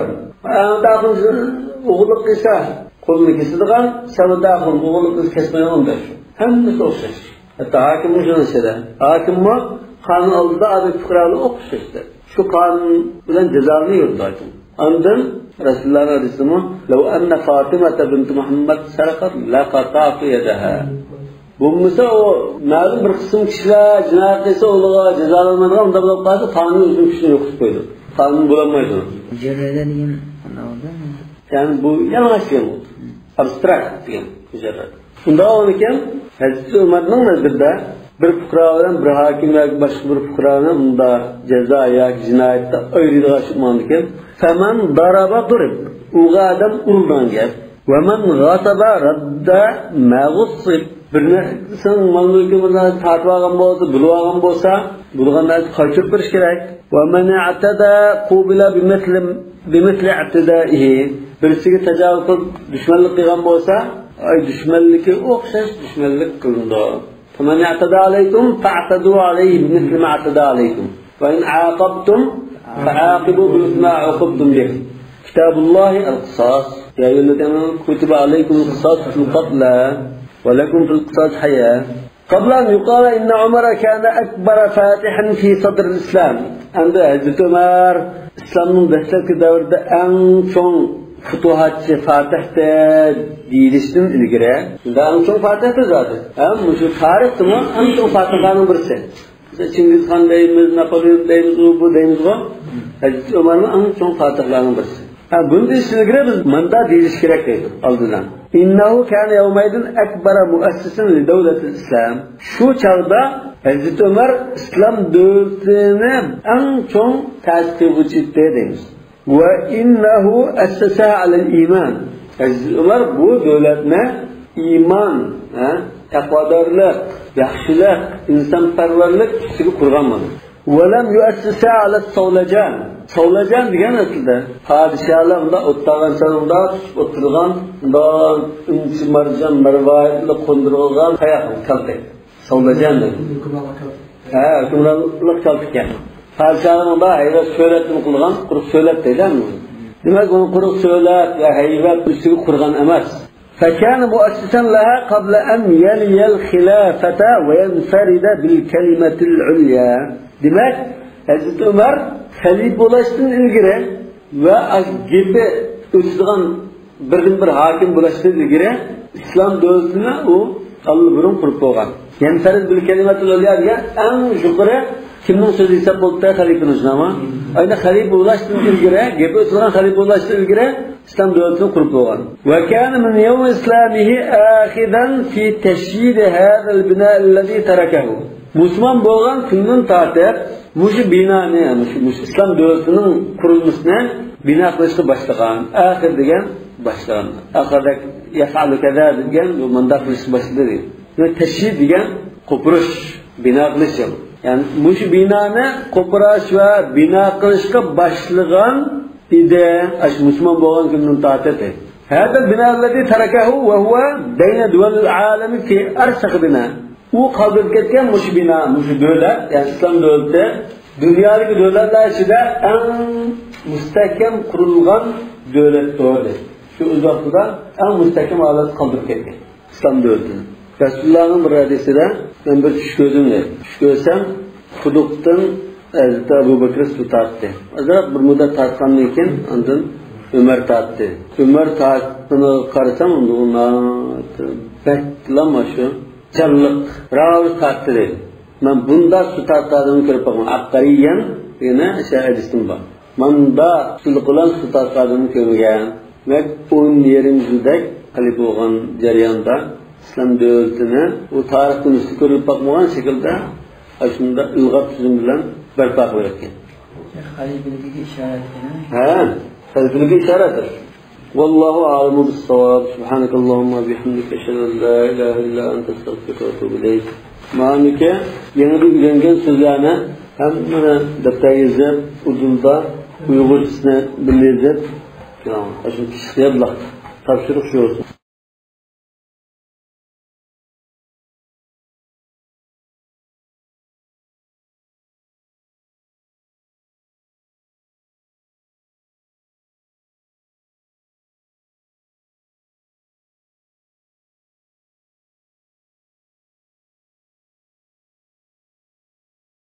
ئەمدى ئاخۇن ئوغرىلىق قىلسا قولىنى كېسىدىغان، سەۋەتە ئاخۇن ئوغرىلىق قىلسا كەسمەيدىغان، ئۇنداق شۇ. ھەممىسى ئوخشاش. ھەتتا ھاكىممۇ شۇنىڭ ئىچىدە. ھاكىممۇ قانۇن ئالدىدا ئادەم پۇقرالار ئوخشاش. شۇ قانۇن بىلەن جازالىنىۋېرىدۇ ھاكىم. ئاندىن رەسۇلۇللانىڭ ھەدىسىدىمۇ، لو أن فاطمة بنت محمد سرقت لقطعت يدها. بولمىسا ئۇ مەلۇم بىر قىسىم كىشىلەر جىنايەت قىلسا ئۇلارغا جازالانمايدىغان، ئۇنداق بولۇپ قالسا قانۇن ئۆزىنىڭ كۈچىنى يوقىتىپ قويىدۇ. قانۇن بولالمايدۇ. مۇجەررەدە دېگەن ئانا ئۇدا. يەنى بۇ يالغاچ دېگەن بۇ. ئابستراكت دېگەن مۇجەررەد. شۇنداق بولغانىكەن، ھەزرىتى ئۆمەرنىڭ نەزىرىدە بىر پۇقرا بىلەن بىر ھاكىم ياكى باشقا بىر پۇقرانى بۇنداق جازا ياكى جىنايەتتە ئايرىيدىغان ئىش بولمىغاندىكىن، فمن ضرب ضرب، ئۇرغان ئادەم ئۇرۇلىدىغان گەپ. ومن غصب رد ما غصب. بىر نەرسىنىڭ مال-مۈلكىنى بىر نەرسە تارتىپ ئالغان بولسا، بۇلىۋالغان بولسا، بۇلىغان نەرسە قايتۇرۇپ بېرىش كېرەك. ومن اعتدى عوقب بمثل، بمثل اعتدائه. بىرسىگە تاجاۋۇز قىلىپ دۈشمەنلىك قىلغان بولسا، ئاي دۈشمەنلىكى ئوخشاش دۈشمەنلىك قىلىنىدۇ. فمن اعتدى عليكم فاعتدوا عليه بمثل ما اعتدى عليكم. وإن عاقبتم فعاقبوا بمثل ما عوقبتم به. كتاب الله القصاص. يا أيها الذين آمنوا كتب عليكم القصاص في القتلى ولكم في القصاص حياة. قبل أن يقال إن عمر كان أكبر فاتح في صدر الإسلام. ئەمدى ھەزرىتى ئۆمەر ئىسلامنىڭ دەسلەپكى دەۋرىدە ئەڭ چوڭ پۇتۇھاتچى، فاتىھتى دېيىلىشتىن ئىلگىرى، شۇنداق ئەڭ چوڭ فاتىھتى زادى. ھەم مۇشۇ تارىختىمۇ ئەڭ چوڭ فاتىھلارنىڭ بىرسى. چىڭگىزخان دەيمىز، ناپولېئون دەيمىز، ئۇ بۇ دەيمىزغۇ. ھەزرىتى ئۆمەرمۇ ئەڭ چوڭ پاتىھلارنىڭ بىرسى. ھە، بۇنى دېيىشتىن ئىلگىرى بىز مۇنداق دېيىش كېرەك دەيدۇ ئالدىدا. إنه كان يومئذ أكبر مؤسس لدولة الإسلام. شۇ چاغدا ھەزرىتى ئۆمەر ئىسلام دۆلىتىنى ئەڭ چوڭ تەسىس قىلغۇچى ئىدى دەيمىز. وإنه أسسها على الإيمان. ھەزرىتى ئۆمەر بۇ دۆلەتنى ئىمان، ھە، تەقۋادارلىق، ياخشىلىق، ئىنسانپەرۋەرلىك ئۈستىگە قۇرغان بولدى. ولم يؤسسها على الصولجان. سولجان دېگەن ئەسلىدە پادىشاھلار مۇنداق ئولتۇرغان چاغدا مۇنداق تۇتۇپ ئولتۇرغان، مۇنداق ئۈنچە مارجان مەرۋايىتلىق قوندۇرۇلغان تاياق، كالتەك. سولجان دەيدۇ. ھە، ھۆكۈمرانلىق كالتىكەن. پادىشاھنىڭ بار ھەيۋەت سۆلەتنى قىلغان، قۇرۇق سۆلەت دەيدۇ. دېمەك، ئۇنى قۇرۇق سۆلەت ۋە ھەيۋەت ئۈستىگە قۇرغان ئەمەس. فكان مؤسسا لها قبل أن يلي الخلافة وينفرد بالكلمة العليا. دېمەك، ھەزرىتى ئۆمەر خەلىپە بولۇشتىن ئىلگىرى ۋە گېپى ئۆتىدىغان بىردىنبىر ھاكىم بولۇشتىن ئىلگىرى ئىسلام دۆلىتىنى ئۇ ئاللىبۇرۇن قۇرۇپ بولغان. يەنفەرىد بىل كەلىمەتىل ئۇليا دېگەن ئەڭ يۇقىرى كىمنىڭ سۆزى ھېساب بولۇپتۇ؟ خەلىپىنىڭ، شۇنداقمۇ؟ ئەنە خەلىپە بولۇشتىن ئىلگىرى، گېپى ئۆتىدىغان خەلىپە بولۇشتىن ئىلگىرى ئىسلام دۆلىتىنى قۇرۇپ بولغان. وكان من يوم إسلامه آخذا في تشييد هذا البناء الذي تركه. مۇسۇلمان بولغان كۈندىن تارتىپ مۇشۇ بىنانى، مۇشۇ، مۇشۇ ئىسلام دۆلىتىنىڭ قۇرۇلمىسىنى بىنا قىلىشقا باشلىغان. ئاخىر دېگەن باشلىغان. ئاخىردەك يەفئەلۇ كەزا دېگەن بۇ مۇنداق قىلىشقا باشلىدى دېگەن. ۋە تەشيىد دېگەن قوپۇرۇش، بىنا قىلىش. يەنى مۇشۇ بىنانى قوپۇراش ۋە بىنا قىلىشقا باشلىغان ئىدى، ئاشۇ مۇسۇلمان بولغان كۈندىن تارتىپ. هذا البناء الذي تركه وهو بين دول العالم في أرسخ بناء. ئۇ قالدۇرۇپ كەتكەن مۇشۇ بىنا، مۇشۇ دۆلەت، يەنى ئىسلام دۆلىتى دۇنيادىكى دۆلەتلەر ئىچىدە ئەڭ مۇستەھكەم قۇرۇلغان دۆلەتتۇر، دەيدۇ. شۇ ئۆز ۋاقتىدا ئەڭ مۇستەھكەم ھالەتتە قالدۇرۇپ كەتكەن ئىسلام دۆلىتىنى. رەسۇلۇللانىڭ بىر ھەدىسىدە، مەن بىر چۈش كۆردۈم، دەيدۇ. چۈش كۆرسەم، قۇدۇقتىن ھەزرىتى ئەبۇ بەكرى سۇ تارتتى. ئازراق بىر مۇددەت تارتقاندىن كېيىن ئاندىن ئۆمەر تارتتى. ئۆمەر تارتقىنىغا قارىسام، ئۇندا بەكلا مانا شۇ جانلىق، راۋۇز تارتتى، دەيدۇ. مەن بۇنداق سۇ تارتقان ئادەمنى كۆرۈپ باقمىغان. ئەبقەرىيەن دېگەن ئەشۇ ھەدىستىن بار. مۇنداق ئۇستىلىق بىلەن سۇ تارتقان ئادەمنى كۆرمىگەن. دېمەك، ئون يېرىم يىلدەك خەلىپە بولغان جەرياندا ئىسلام دۆلىتىنى ئۇ تارىختا مىسلى كۆرۈلۈپ باقمىغان شەكىلدە ئاشۇنداق ئىلغار تۈزۈم بىلەن بەرپا قىلىۋەتكەن. خەلىپىلىكىگە ئىشارەت قىلىڭ. ھە، خەلىپىلىككە ئىشارەتتۇر. والله أعلم بالصواب. سبحانك اللهم وبحمدك، أشهد أن لا إله إلا أنت، أستغفرك وأتوب إليك. مانىكى يېڭىدىن ئۆگەنگەن سۆزلەرنى ھەممىنى دەپتەرگە يېزىپ، ئۇدۇلدا ئۇيغۇرچىسىنى بىللە يېزىپ، شۇ كىشىگە يادلاپ تاپشۇرۇق شۇ بولسۇن.